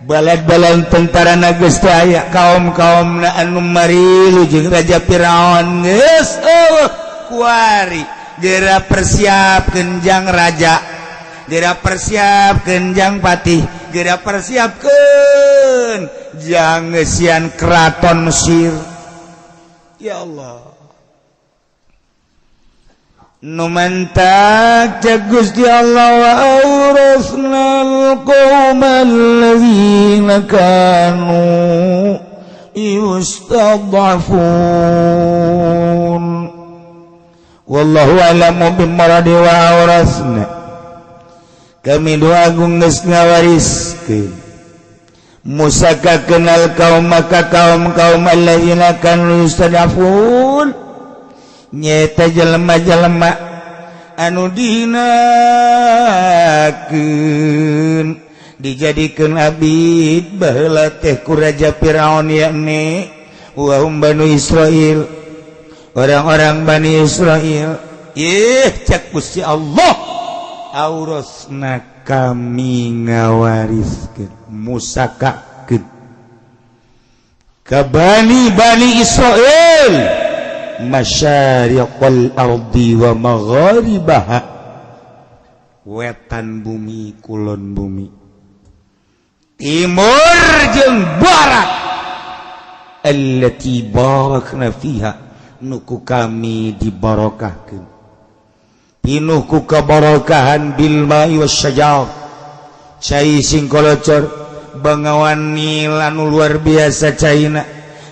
balad-balad tentarana geus teu aya, kaum-kaumna anu marilu jeung raja Firaun geus eueuh kuari geura persiapkeun jang raja, geura persiapkeun jang patih, geura persiapkeun jang ngeusian keraton Mesir. Ya Allah, nu mantak cek Gusti Allah wa awrasnal qaumal ladzina kanu yustad'afun wallahu a'lamu bimaradi wa awrasna. Kami doa agung geus ngawariskeun Musa ka kenal kaum maka kaum-kaum alladzina kanu yustad'afun nyeta jelema-jelema anu dihinakeun dijadikeun abid baheula teh ku raja Firaun yakni wa hum Banu Israil, orang-orang Bani Israil. Ih cek Gusti Allah aurasna kami ngawariskeun Musa ka Bani Bani Israil masyariqal ardi wa magharibaha, wetan bumi kulon bumi, timur jeung barat, allati barakna fiha, nuku kami dibarokahkeun, pinuh ku kabarokahan bil ma'i wasyajar, cai sing kolocor, bangawan nil anu luar biasa caina,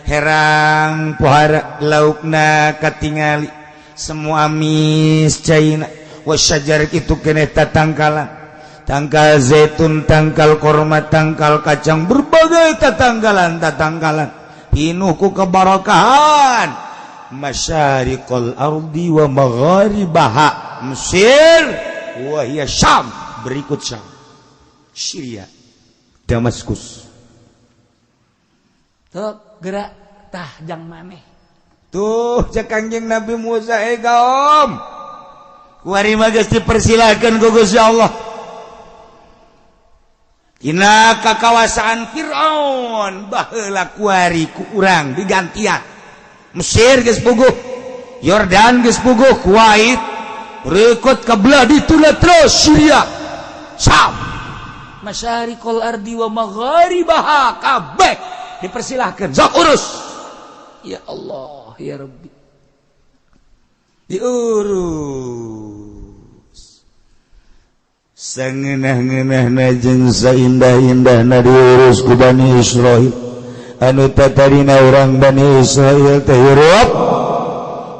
Herang pohara laukna katingali semua amis caina. Wasyajar itu keneh tatangkalan, tangkal zaitun, tangkal korma, tangkal kacang, berbagai tatangkalan tatangkalan pinuh ku kebarokahan. Masyariqal ardi wa magharibaha, Mesir wa hiya Syam, berikut Syam, Syria, Damaskus. Tuh gerak tah jang maneh. Tuh cek Kangjeng Nabi Musa, eh kaum kuari mah geus dipersilakeun ku Gusti Allah. Tina kakawasaan Fir'aun baheula kuari ku urang digantian. Mesir geus puguh, Yordan geus puguh, Kuwait berikut ke belah dituna terus Syria, Syam. Masyariqal ardi wa magharibaha kabeh dipersilahkan, sok urus. Ya Allah ya Rabbi. Diurus sangeunah-ngeunahna jeung saindah-indahna diurus ku Bani Israil. Anu tatarina urang Bani Israil teh hirup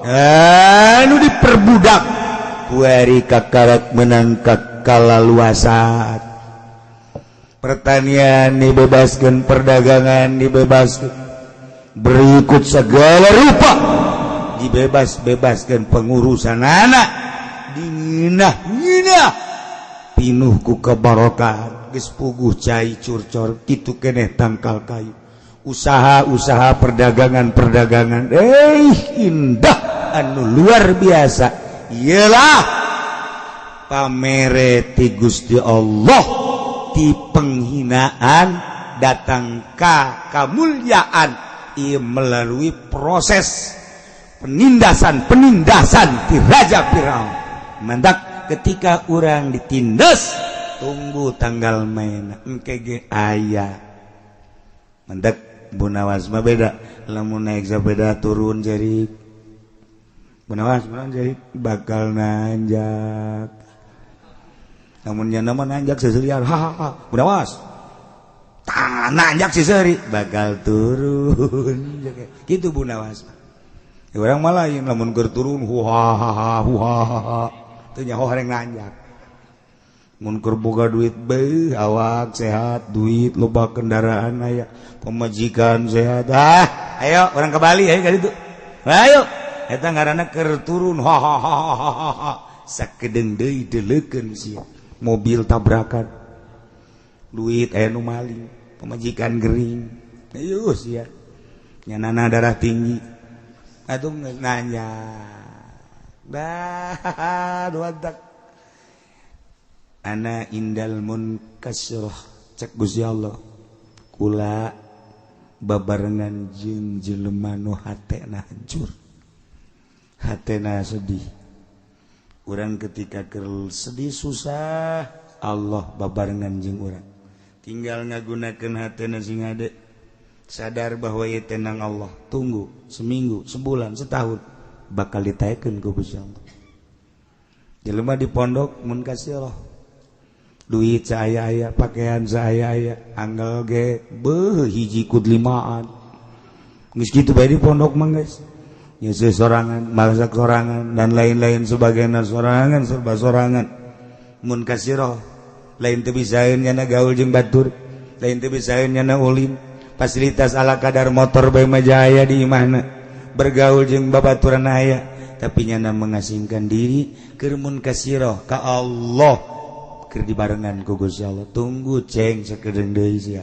anu diperbudak, kuari kakarak menang kalaluasan, pertanian dibebaskan, perdagangan dibebaskan, berikut segala rupa dibebas-bebaskan, pengurusan anak dinginah-nginah pinuh ku kebarokahan. Geus puguh cai curcor kitu keneh tangkal kayu, usaha-usaha, perdagangan-perdagangan, indah anu luar biasa. Iyalah pamere ti Gusti Allah, ti penghinaan datang ka kamulyaan ieu melalui proses penindasan-penindasan ti Raja Firaun. Mantak ketika orang ditindas, tunggu tanggal main engke ge aya. Mantak Bunawas mah beda, lamun naik sepeda turun jadi Bunawas mah jadi bakal nanjak, namun nyana mah nanjak seserian, hahaha. Bunawas tah nanjak seseri bakal turun gitu Bunawas. Orang malah lain, lamun keur turun huhahaha huhahaha, teu nyaho hareng nanjak. Mun keur boga duit beuh, awak sehat, duit loba, kendaraan aya, pemajikan sehat, ah ayo orang ke Bali, ayo ka ditu, ayo. Eta ngaranna keur turun hahaha. Sakedeung deui deleukeun sia, mobil tabrakan, duit aya nu maling, pemajikan gering, ayo sia nyanana darah tinggi atuh nanya dah dua tak. Ana indal munkasirah, cek Gusti Allah, kula babarengan jeung jelema nu hatena hancur, hatena sedih. Urang ketika keur sedih susah, Allah babarengan jeung urang. Tinggal ngagunakeun hatena sing hade, sadar bahwa ieu tenang Allah. Tunggu seminggu, sebulan, setahun, bakal ditaekeun ku Gusti Allah. Jelema di pondok munkasirah, duit saya aya, pakaian saya aya, anggal ge beuh hiji kud limaan. Geus kitu bae di pondok mah guys, nyeuseut sorangan, masak sorangan, dan lain-lain sebagainya, sorangan, serba sorangan. Mun kasirah lain teu bisaeun nyana gaul jeung batur, lain teu bisaeun nyana ulin, fasilitas ala kadar, motor bae mah jaya di imahna, bergaul jeung babaturan aya, tapi nyana mengasingkan diri keur mun kasirah ka Allah, keur dibarengan ku Gusti Allah. Tunggu ceng sakedeung deui sia.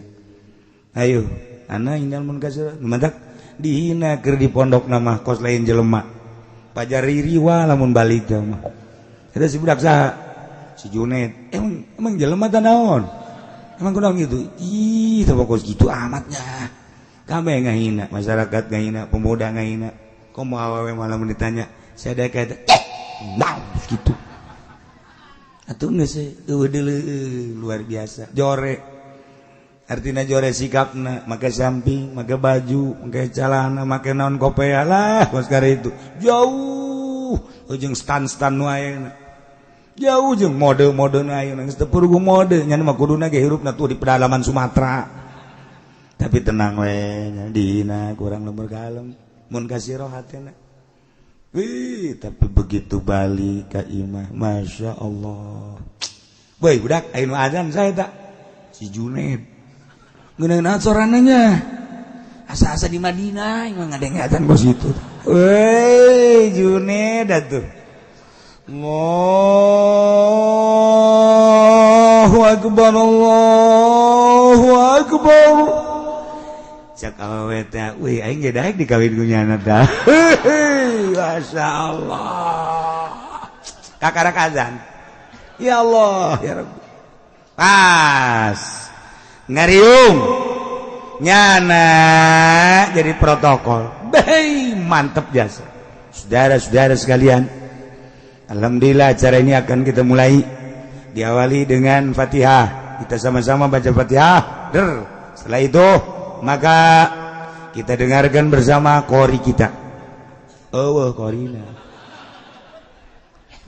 Ayo ana indal munkasirah. Mantak dihina keur di pondok nama kos lain jelema pajari riwa lamun balik teh mah. Eta si budak saha, si Junet, emang emang jelema teh naon, emang kunaon gitu, ih teh kos gitu amatnya. Kabeh ngahina, masyarakat ngahina, pemuda ngahina, komo awewe malah mun ditanya saya kayak nah gitu atuh. Geus eueuh luar biasa jore, artinya jore sikapna, make samping, make baju, make celana, make naon, kopea lah kos itu jauh ujung stan-stan nu ayeuna, jauh jeung mode-mode nu ayeuna. Geus teu puguh mode nya mah, kuduna ge hirupna tuh di pedalaman Sumatera. Tapi Tapi tenang we dina kurang lembur kalem mun kasih roh hatena. Wih, tapi begitu balik ka imah, Masya Allah. Woi, budak, ayo azan saya tak? Si Juned. Ngeuneuh sorananya. Asa-asa di Madinah, emang ada yang azan kos itu. Woi, Juned atuh. Allahu Akbar, Allahu Akbar. Cak awewe teh, wih aing ge daek dikawin ku nyana tah. Masya Allah. Kakarak azan. Ya Allah, ya Rabbi. Pas ngariung nyana jadi protokol. Bei, mantep jasa. Saudara-saudara sekalian, alhamdulillah acara ini akan kita mulai diawali dengan Fatihah. Kita sama-sama baca Fatihah. Der. Setelah itu maka kita dengarkan bersama kori kita. Oh, korina.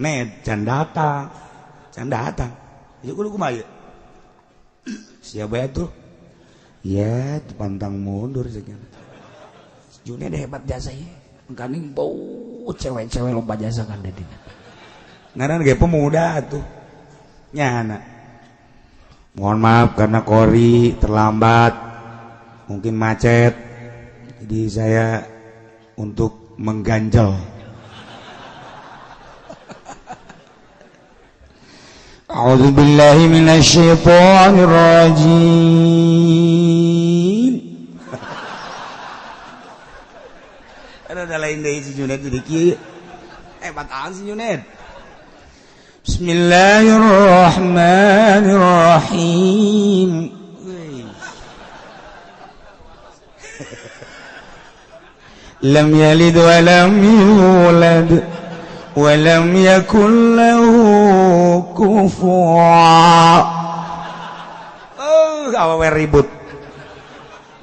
Net, can datang. Can datang. Ya kudu kumaha ieu? Siapa ya tuh? Ya, pantang mundur sekian. Juni ada hebat jasa ya. Engkaning bau cewek-cewek lomba jasa kan dadina. Ngaran ge pemuda tuh. Nyana. Mohon maaf karena kori terlambat. Mungkin macet, jadi saya untuk mengganjal. A'udzubillahi minasyaitonirrajim. Ada lain deui si Junet jadi kieu. Hebat si Junet. Bismillahirrahmanirrahim. Lam yalid wa lam yulad wa lam yakul lahu kufuwan. Oh, awewe ribut.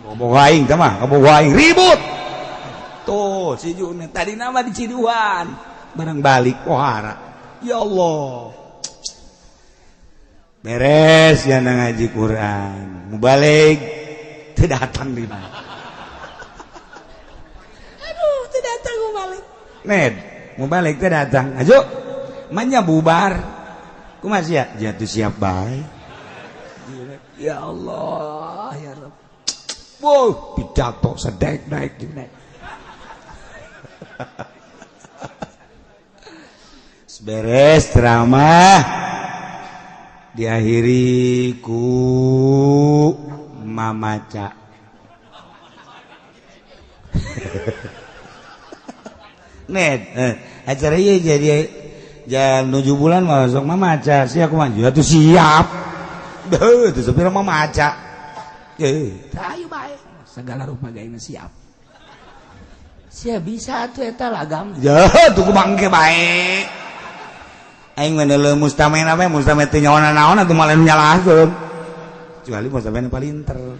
Ngomong aing teh mah, ngomong aing ribut. Tuh, si Junet tadi nama di Ciduan, barang balik pohara. Ya Allah. Beres ya ngaji Quran. Mubalik teu datang di mana. Ned, mau balik teh datang. Ayo, manya bubar. Kumaha sia? Jatuh siap bae. Ya Allah, ya Rabb. Wow, pidato sedek naik naik. Beres ceramah diakhiri ku mamaca. Ned, acara ieu jadi jam 7 bulan masuk mamaca, sia kumaha atuh siap. Deuh, teu sapira mamaca. Ayo bae, segala rupa gaena siap. Sia bisa atuh eta lagam. Ya, tuh kumaha engke bae. Aing mah deuleu mustamena we, mustamena teu nyaona naon atuh malah nyalahkeun. Kecuali mustamena palinter.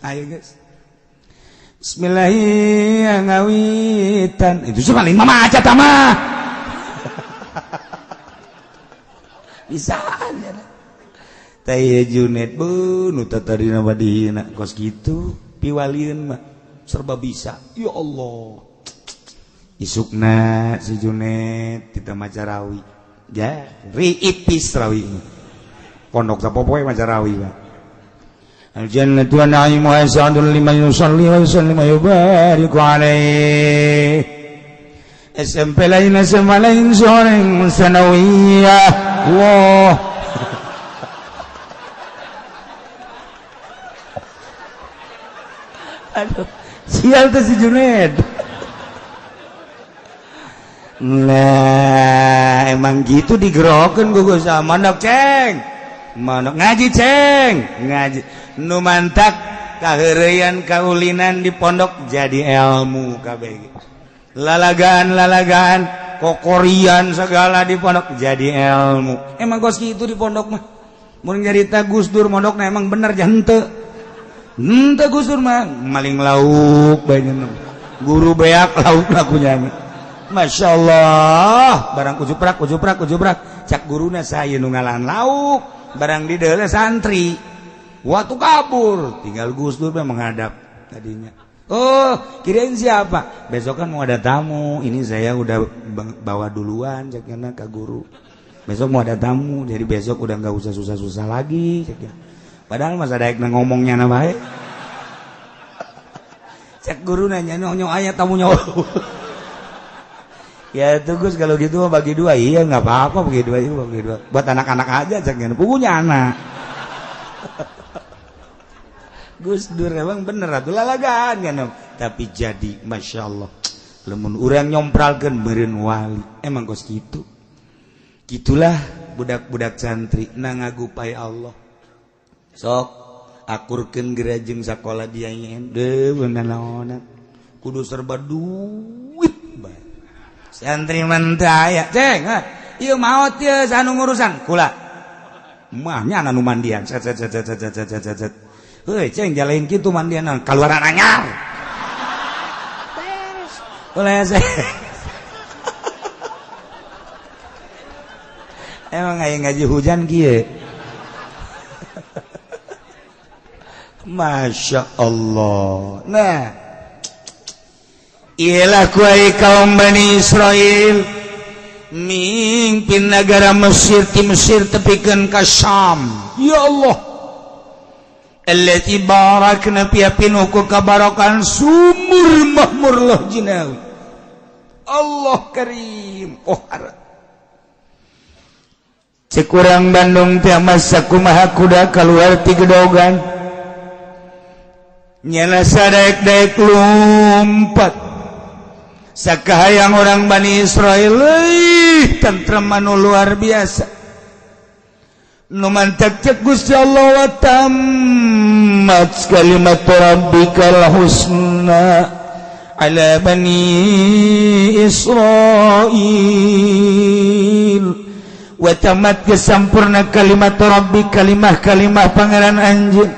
Ayo guys. Bismillahirrahmanirrahim. Itu sih paling mamaca tama. Bisaan ya. Teh Junet bu nu tadi nama dihina kos kitu piwalieun mah serba bisa. Ya Allah. Isukna si Junet kita maca rawi. Ya, riipis rawi. Pondok sapopoe maca rawi mah. Al-jannatu wa na'imuha sa'dun liman yusalli wa yusallim wa yubariku alaih. SMP lain, SMA lain, seorang sanawiyah. Wah. Aduh, sial tuh si Junaid. Nah, emang gitu digerokin gue sama manok ceng. Manok ngaji ceng, ngaji. Nu mantak kaheureuyan kaulinan di pondok jadi ilmu kabeh. Lalagaan-lalagaan, kokorian segala di pondok jadi ilmu. Emang kos kitu di pondok mah. Mun nyarita Gus Dur mondokna emang bener ja henteu. Henteu Gus Dur mah maling lauk bae guru beak lauk lakunya. Masya Allah, barang ujuprak ujuprak ujuprak cak guruna saya nu ngalan lauk, barang di deuleu santri. Waktu kabur, tinggal Gus Dur menghadap tadinya. Oh, kirain siapa? Besok kan mau ada tamu. Ini saya udah bawa duluan, ceknya ke guru. Besok mau ada tamu, jadi besok udah nggak usah susah-susah lagi. Ceknya. Padahal masa daek ngomongnya na bae. Cek guru nanya nyong aya tamunya. Ya itu Gus, kalau gitu mah bagi dua. Iya nggak apa-apa, bagi dua juga, bagi dua. Buat anak-anak aja ceknya. Punya anak. Gus Dur emang bener atuh lalagaan kan, tapi jadi masya Allah lamun urang nyompralkeun meureun wali emang kos kitu. Gitulah budak-budak santri na ngagupai Allah. Sok akurkeun gerajeng sakola dia nyen deuh naonan kudu serba duit bae. Santri mah teu aya ceng ieu maot ieu anu ngurusan kula mah nya anu mandian set set set set set set set set. Heuy ceng jalain kitu mandian kaluaran anyar. Beres. Ulah emang aya ngaji hujan kieu. Masya Allah. Nah, ialah kuai kaum Bani Israel mimpin negara Mesir ti Mesir tepikeun ka Syam. Ya Allah. Allati barakna fiha pinuku kabarakan sumur mahmur loh jinawi. Allah karim. Oh harap. Cekurang Bandung teh masa kumaha kuda keluar ti gedogan. Nyana sadaek-daek lompat. Sakahayang orang Bani Israel euy tentrem anu luar biasa. Nu mantak cek Gusti Allah wa tammat kalimat rabbikal husna ala bani Israil. Wa tamat kesampurna kalimat rabbi kalimah-kalimah pangeran anjeun.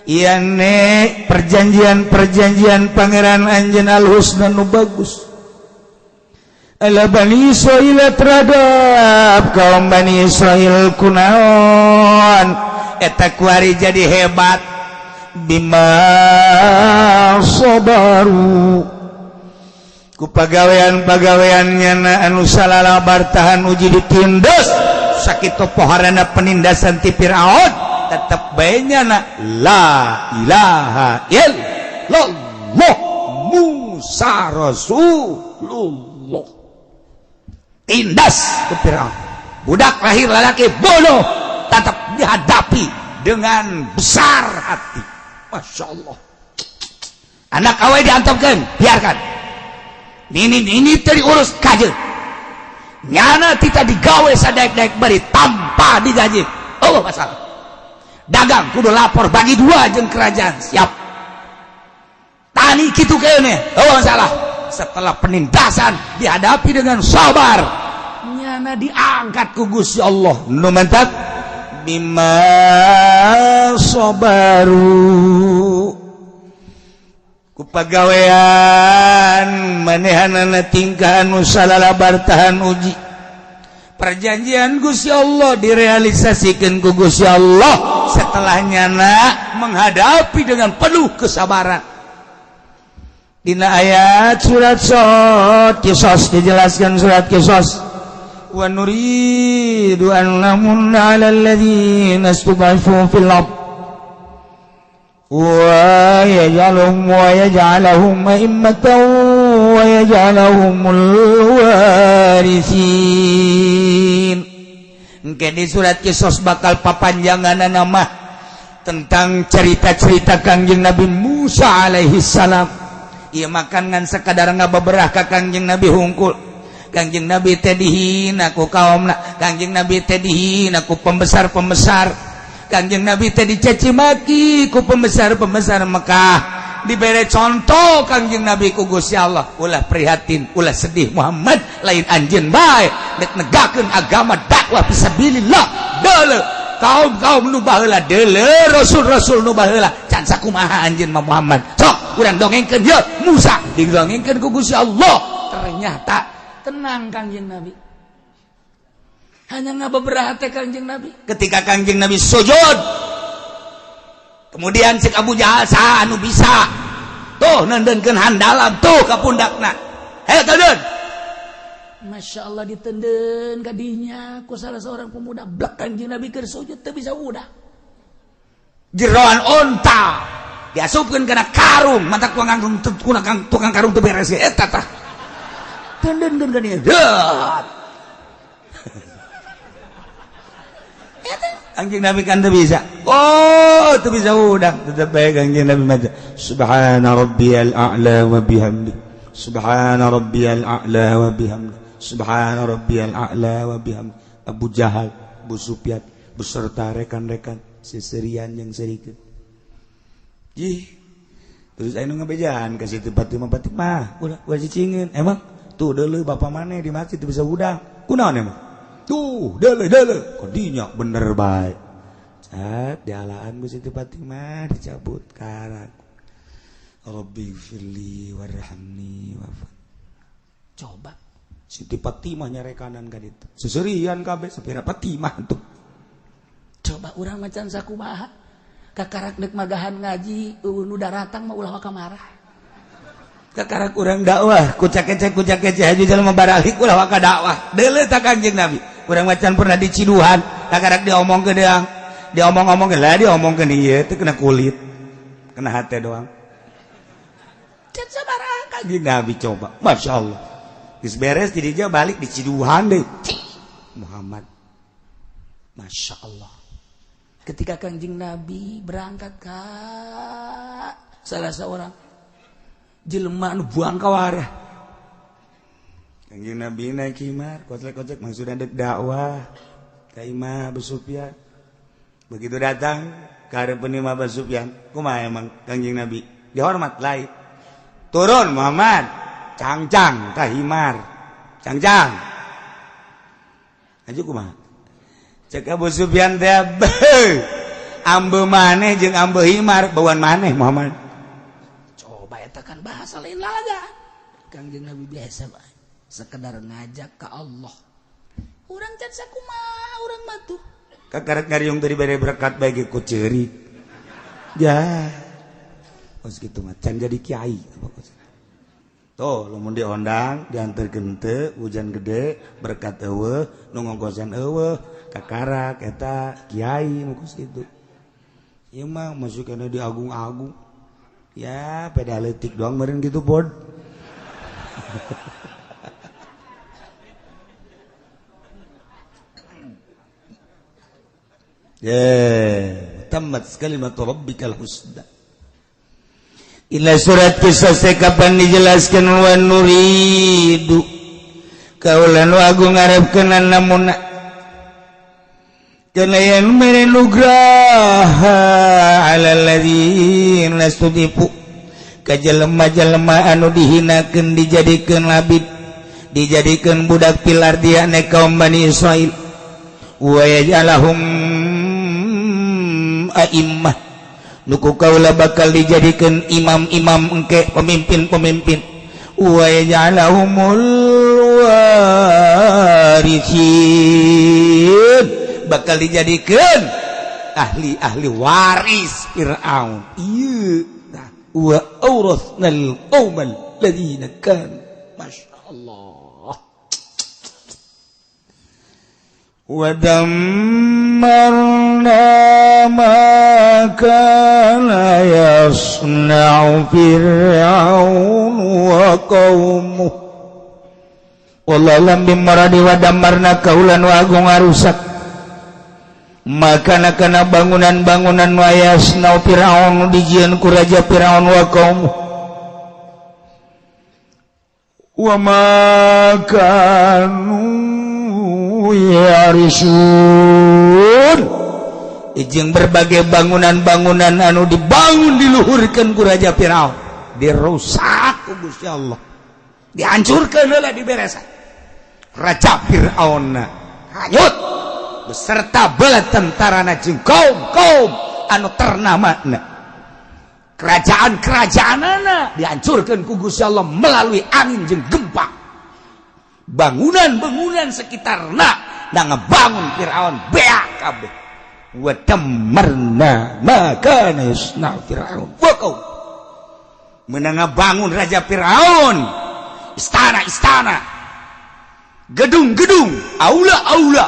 Iya ne perjanjian-perjanjian pangeran anjeun al-husna nu bagus. Ala Bani Israil terhadap kaum Bani Israil kunaon eta kuari jadi hebat bima sabaru ku pagawean-pagaweannya anu salalabar tahan uji ditindas sakitu poharana penindasan ti Firaun tetep bae nyana la ilaha illallah Musa Rasulullah. Tindas ke Firaun, budak lahir lelaki bodoh tetap dihadapi dengan besar hati. Masya Allah. Anak awe diantepkeun, biarkan. Ini teu diurus kajeun. Nyana tita digawe sadaek-daek bari tanpa digaji. Oh masalah. Dagang kudu lapor bagi dua jeung kerajaan, siap. Tani kitu keuneh, oh masalah. Setelah penindasan dihadapi dengan sabar, nyana diangkat ku Gusti Allah. Nu mantap bima sabaru ku pagawean manehanana tingkah anu salalabar tahan uji. Perjanjian Gusti Allah direalisasikan ku Gusti Allah setelah nyana menghadapi dengan penuh kesabaran. Dina ayat surat Sod Kisos dijelaskan surat Kisos. Wa nuridu an namunna 'alal ladzina istud'ifu fil ard wa yaj'aluhum wa yaj'alahum a'immatan wa yaj'alahumul warithin. Engke di surat Kisos bakal papanjanganna mah tentang cerita-cerita Kangjeng Nabi Musa alaihi salam. Ieu makan ngan sekadar ngabeberah ka Kangjeng Nabi hungkul. Kangjeng Nabi teh dihina ku kaumna, Kangjeng Nabi teh dihina ku pembesar-pembesar, Kangjeng Nabi teh dicaci maki ku pembesar-pembesar Mekah. Dibere contoh Kangjeng Nabi ku Gusti Allah, ulah prihatin, ulah sedih Muhammad, lain anjeun bae rek negakeun agama dakwah fisabilillah. Deuleu kaum-kaum nu baheula, deuleu rasul-rasul nu baheula, can sakumaha anjeun mah Muhammad. Sok urang dongengkeun yeuh Musa didongengkeun ku Gusti Allah. Ternyata tenang Kangjeng Nabi, hanya ngabeberah teh Kangjeng Nabi. Ketika Kangjeng Nabi sujud Kemudian cek Abu Jahal saha anu bisa tuh nendenkeun handalam tuh ka pundakna. Hayo tenden. Masya Allah ditenden kadinya ku salah seorang pemuda blak Kanjeng Nabi keur sujud teu bisa udah. Jeroan onta diasupkeun kana karung, mata tukang karung teu beres eta tah. Tendenkeun kadinya. Deut. Kanjeng Nabi kan teu bisa. Oh, teu bisa udang. Tetep bae Kanjeng Nabi maca subhana rabbiyal a'la wa bihamdi. Subhana rabbiyal a'la wa bihamdi. Subhana rabbiyal a'la wa bihamdi. Abu Jahal, Abu Sufyan beserta rekan-rekan seserian yang serikeun. Ih. Terus anu ngabejaan ka Siti Fatimah, Fatimah, ulah ulah cicingin. Emang tuh deuleu bapa maneh di masjid teu bisa udang. Kunaon emang? Tuh, deuleu kadinya bener bae. Cat dialaan ku Siti Fatimah dicabut karak. Rabbi firli warhamni wafat. Coba Siti Fatimah nyarekanan ka ditu. Seserian kabeh sapira Fatimah tuh. Coba urang macan sakumaha. Kakarak deuk magahan ngaji nu daratang mah ulah waka marah. Kakarak urang dakwah kucak-kecek haji jelema baralik ulah waka dakwah. Deuleu ta Kanjeng Nabi. Urang macan pernah diciduhan, kakarak diomongkeun deang. Diomong-omongkeun lah diomongkeun ieu teh kena kulit. Kena hate doang. Can sabaraha Kanjeng Nabi coba. Masya Allah. Geus beres di dieu balik diciduhan deui. Muhammad. Masya Allah. Ketika Kanjeng Nabi berangkat ka salah seorang jelema nu buang ka warah. Kanjeng Nabi naik himar, kocek-kocek maksudna dek dakwah ka Imam Abu Sufyan. Begitu datang ka hareupeun Imam Abu Sufyan, kumaha emang Kanjeng Nabi? Dihormat lain. Turun Muhammad, cangcang ka himar. Cangcang. Aju kumaha? Cek Abu Sufyan teh ambe maneh jeung ambe himar bauan maneh Muhammad. Coba eta kan bahasa lain lalaga. Kangjeng Nabi biasa bae, sekedar ngajak ka Allah. Urang can sakumaha urang mah tuh. Kakarak ngariung teu dibere berkat bae ge ku ceurik. Ya. Kos kitu mah can jadi kiai. Tuh, lamun diondang, diantarkeun teu, hujan gede, berkat eueuh, nu ngongkosan eueuh, kakarak eta kiai nu kos kitu. Ieu mah masuk kana diagung-agung. Ya, peda leutik doang meureun kitu pod. Ya, tammat kalimatu rabbikal husna. Ila surat kisah kapan dijelaskan wa nuridu kaula nu agung ngarepkeun namun kana yen mere nugraha alal ladzina studifu ka jelema-jelema anu dihinakeun dijadikeun labid dijadikeun budak pilar dia ne kaum Bani Israil wa yajalahum a'immah nuku kaula bakal dijadikan imam-imam engke pemimpin-pemimpin wa yaj'alahumul warithin bakal dijadikan ahli-ahli waris Fir'aun. Ieu tah wa awrathnal qaumal ladzina kan. Masya Allah. Wa dammarna ma kana yasna'u Fir'aun wa qaumuh. Wallahu lam bimaradi wa dammarna kaulan wa agung arusak maka kana bangunan-bangunan wa yasna'u Fir'aun dijieun ku raja Fir'aun wa qaumuh wa ma kanu yarisun. Ijing berbagai bangunan-bangunan anu dibangun diluhurkan ku Raja Firaun dirusak ku Gusti Allah dihancurkan heula diberesan Raja Firaun hanyut beserta bala tentarana jeung kaum-kaum anu ternamana kerajaan-kerajaanana dihancurkan ku Gusti Allah melalui angin jeung gempa. Bangunan-bangunan sekitarna da ngebangun Firaun beak kabeh. Wa dammarna ma kana yasna Fir'aun wa qaum. Menang ngabangun Raja Fir'aun istana-istana, gedung-gedung, aula-aula,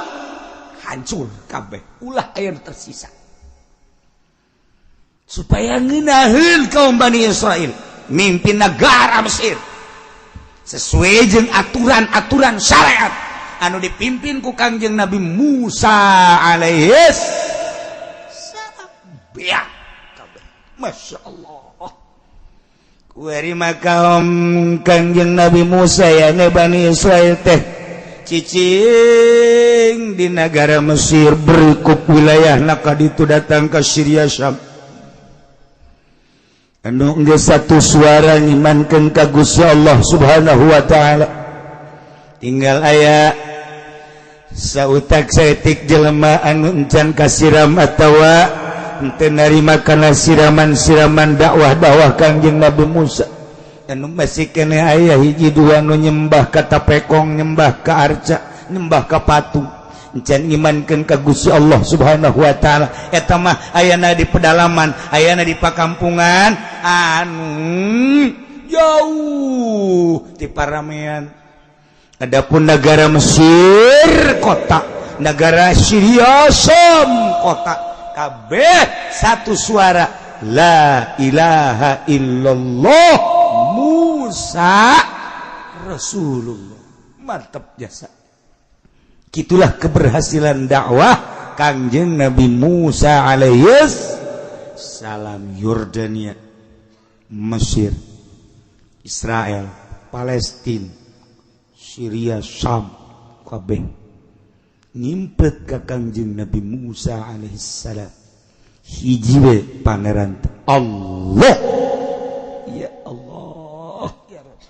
hancur kabeh, ulah aya tersisa. Supaya ngeunaheun kaum Bani Israel mimpin negara Mesir sesuai jeung aturan-aturan syariat anu dipimpin ku Kangjeng Nabi Musa alaihis salam. Beak kabeh, Masya Allah. Kuari maka Kangjeng Nabi Musa ya Bani Israel teh cicing di negara Mesir berikut wilayah naka itu datang ke Syria Syam anu geus satu suara ngimankeun ka Gusti Allah Subhanahu wa taala. Tinggal aya sautak saeutik jelema anu encan kasiram atawa henteu narima kana siraman-siraman dakwah-dakwah Kangjeng Nabi Musa, anu masih keneh aya hiji dua nu nyembah ka tapekong, nyembah ka arca, nyembah ka patung, encan ngimankeun ka Gusti Allah Subhanahu wa taala. Eta mah ayana di pedalaman, ayana di pakampungan anu jauh di paramean. Adapun negara Mesir kota, negara Syria Syam kota, kabeh satu suara la ilaha illallah Musa Rasulullah. Mantap jasa. Gitulah keberhasilan dakwah Kangjeng Nabi Musa alaihis salam. Yordania, Mesir, Israel, Palestina, Syria, Syam kabeh ngimpet ka Kangjeng Nabi Musa alaihissalam. Hiji we pangeran Allah. Ya Allah ya Rabb.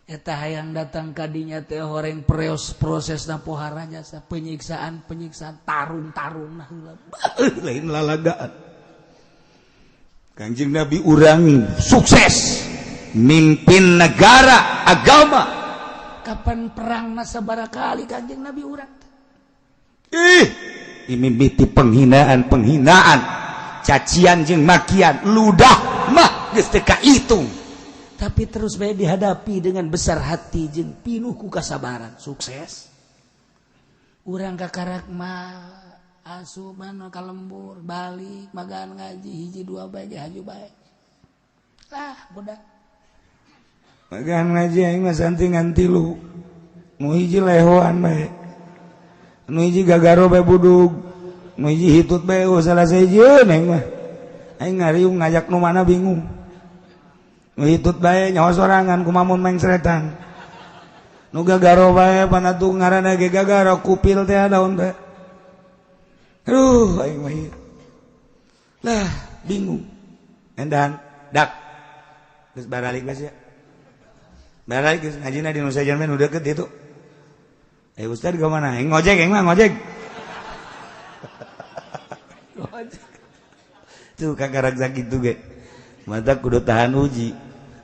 Eta hayang datang kadinya teh horeng preos prosesna pohara jasa penyiksaan penyiksaan tarung-tarung nah heula. Lain lalagaan. Kangjeng Nabi urang sukses mimpin negara agama. Kapan perang sabaraha kali Kangjeng Nabi urang teh? Ih, dimimiti penghinaan-penghinaan, cacian jeung makian, ludah mah geus teu kahitung. Tapi terus bae dihadapi dengan besar hati jeung pinuh ku kasabaran, sukses. Urang kakarak mah asupan ka lembur, balik magan ngaji hiji dua bae ge haju bae. Lah, budak. Magan ngaji aing mah santi ngan tilu. Nu hiji lehoan bae. Nu hiji gagaro bae budug. Nu hiji hitut bae oh salah sejieun aing mah. Aing ngariung ngajak nu mana bingung. Nu hitut bae nyawa sorangan kumamun mengseretan. Nu gagaro bae panatu ngaranna ge gagaro kupil teh daun teh. Aduh aing mah ieu. Lah bingung. Endan dak. Geus baralik geus ya. Baralik geus ngajina di Nusa Janmen udah deket itu. Eh ustad ke mana? Aing ngojek aing mah ngojek. Ngojek. Tuh kakarak sakitu ge. Mata kudu tahan uji.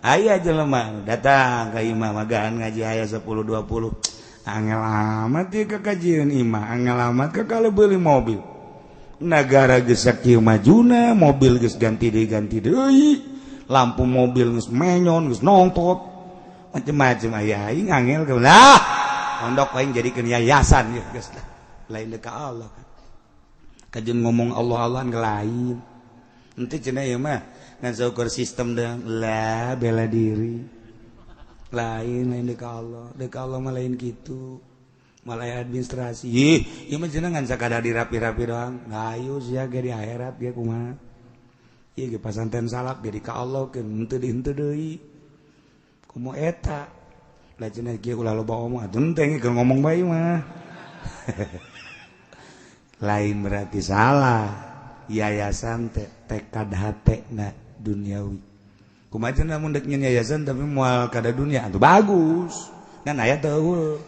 Aya jelema datang ka imah magaan ngaji aya 10 20. Angel amat ieu ka kajieun imah, angel amat ka kalau beli mobil. Nagara geus sakieu majuna, mobil geus ganti deui ganti deui. Lampu mobil geus menyon, geus nongtot. Macem-macem aya aing angel ke. Lah, pondok aing jadikeun yayasan ieu geus lah. Lain deuk ka Allah. Kajeun ngomong Allah-Allahan ge lain. Henteu cenah ieu mah ngan saukur sistem deung lah bela diri. Lain lain deuk ka Allah, deuk ka Allah mah lain kitu. Malah administrasi. Ih, ieu mah cenah ngan sakadar dirapi-rapi doang. Hayu sia ge di akhirat ge kumaha. Ieu ge pasantren salaf ge di ka Allah keun henteu di henteu deui. Komo eta. Lah cenah kieu ulah loba omong atuh henteu ge ngomong bae mah. Lain berarti salah. Yayasan teh tekad hate na duniawi. Kumaha cenah mun dek nyeun yayasan tapi moal kada dunia atuh bagus. Ngan aya teu eueuh.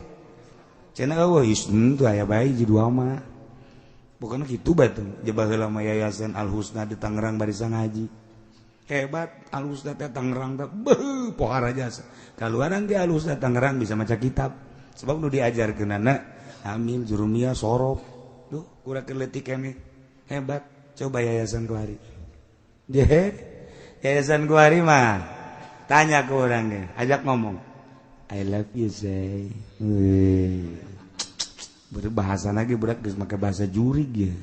Cenah eueuh henteu aya bae hiji dua mah. Bukan kitu bae teh. Jebah heula mah yayasan Al Husna di Tangerang barisan ngaji. Hebat Al Husna teh Tangerang teh beuh pohara jasa. Kaluaran ge Al Husna Tangerang bisa maca kitab. Sebab nu diajarkeunana amil jurumiyah sorof. Duh kurang leutik keneh. Hebat. Coba yayasan kuari. Yayasan kuari mah tanya ke orangnya, ajak ngomong. I love you say. Berbahasa lagi berat geus make bahasa jurig ya.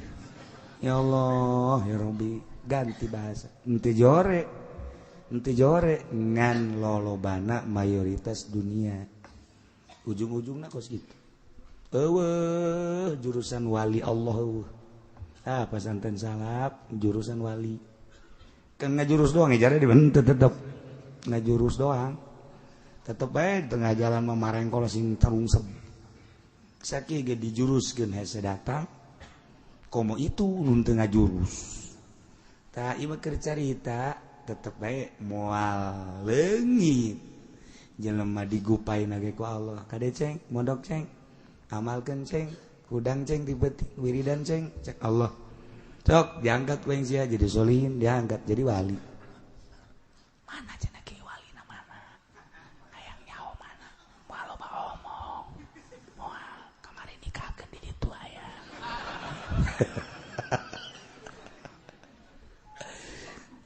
Ya Allah, ya Rabbi, ganti bahasa. Henteu jore. Henteu jore ngan lolobana mayoritas dunia. Ujung-ujungna kos gitu. Eueuh jurusan wali Allah eueuh. Ah pesantren salaf jurusan wali. Kan ngajurus doang ejare dibentuk tetep. Ngajurus doang. Tetep bae di tengah jalan mah marengkol sing tarungsep. Sakieu ge dijuruskeun hese datang. Komo itu nu teu ngajurus. Tah ieu mah keur carita tetep bae moal leungit. Jelema digupaina ge ku Allah. Kade ceng, mondok ceng, amalkeun ceng, hudang ceng ti beuting, wiridan ceng, cek Allah. Sok diangkat ku sia jadi solihin, diangkat jadi wali. Mana cenah ki walina mana? Hayang nyaho mana? Moal loba omong. Moal kamari nikahkeun di ditu aya.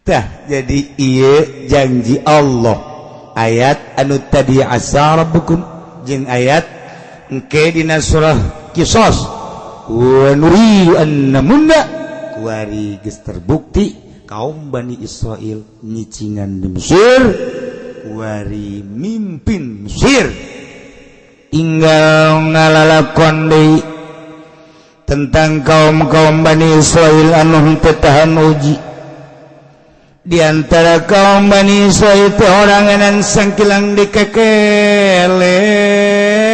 Tah jadi ieu janji Allah. Ayat anu tadi asa rabbukum jeung ayat engke dina surah Qisas wa nuridu an namunna kuari geus terbukti kaum Bani Israil nyicingan di Mesir kuari mimpin Mesir tinggal ngalalakon deui tentang kaum-kaum Bani Israil anu henteu tahan uji. Di antara kaum Bani Israil teh oranganan sangkilang dikekele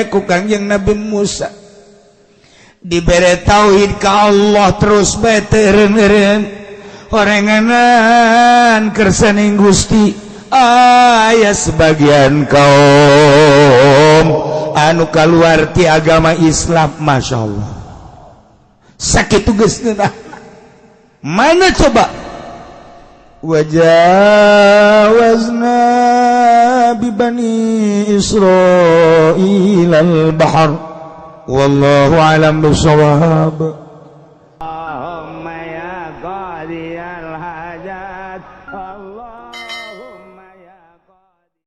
ku Kangjeng Nabi Musa. Dibere tauhid ka Allah terus bae teu eureun-eureun. Oranganan kersaning Gusti aya sebagian kaum anu kaluar ti agama Islam, Masya Allah. Sakitu geus ngeunah. Mana coba wajawazna bibani Israil al-bahr wallahu alam bisawab. Allahumma ya qadiyal hajat Allah.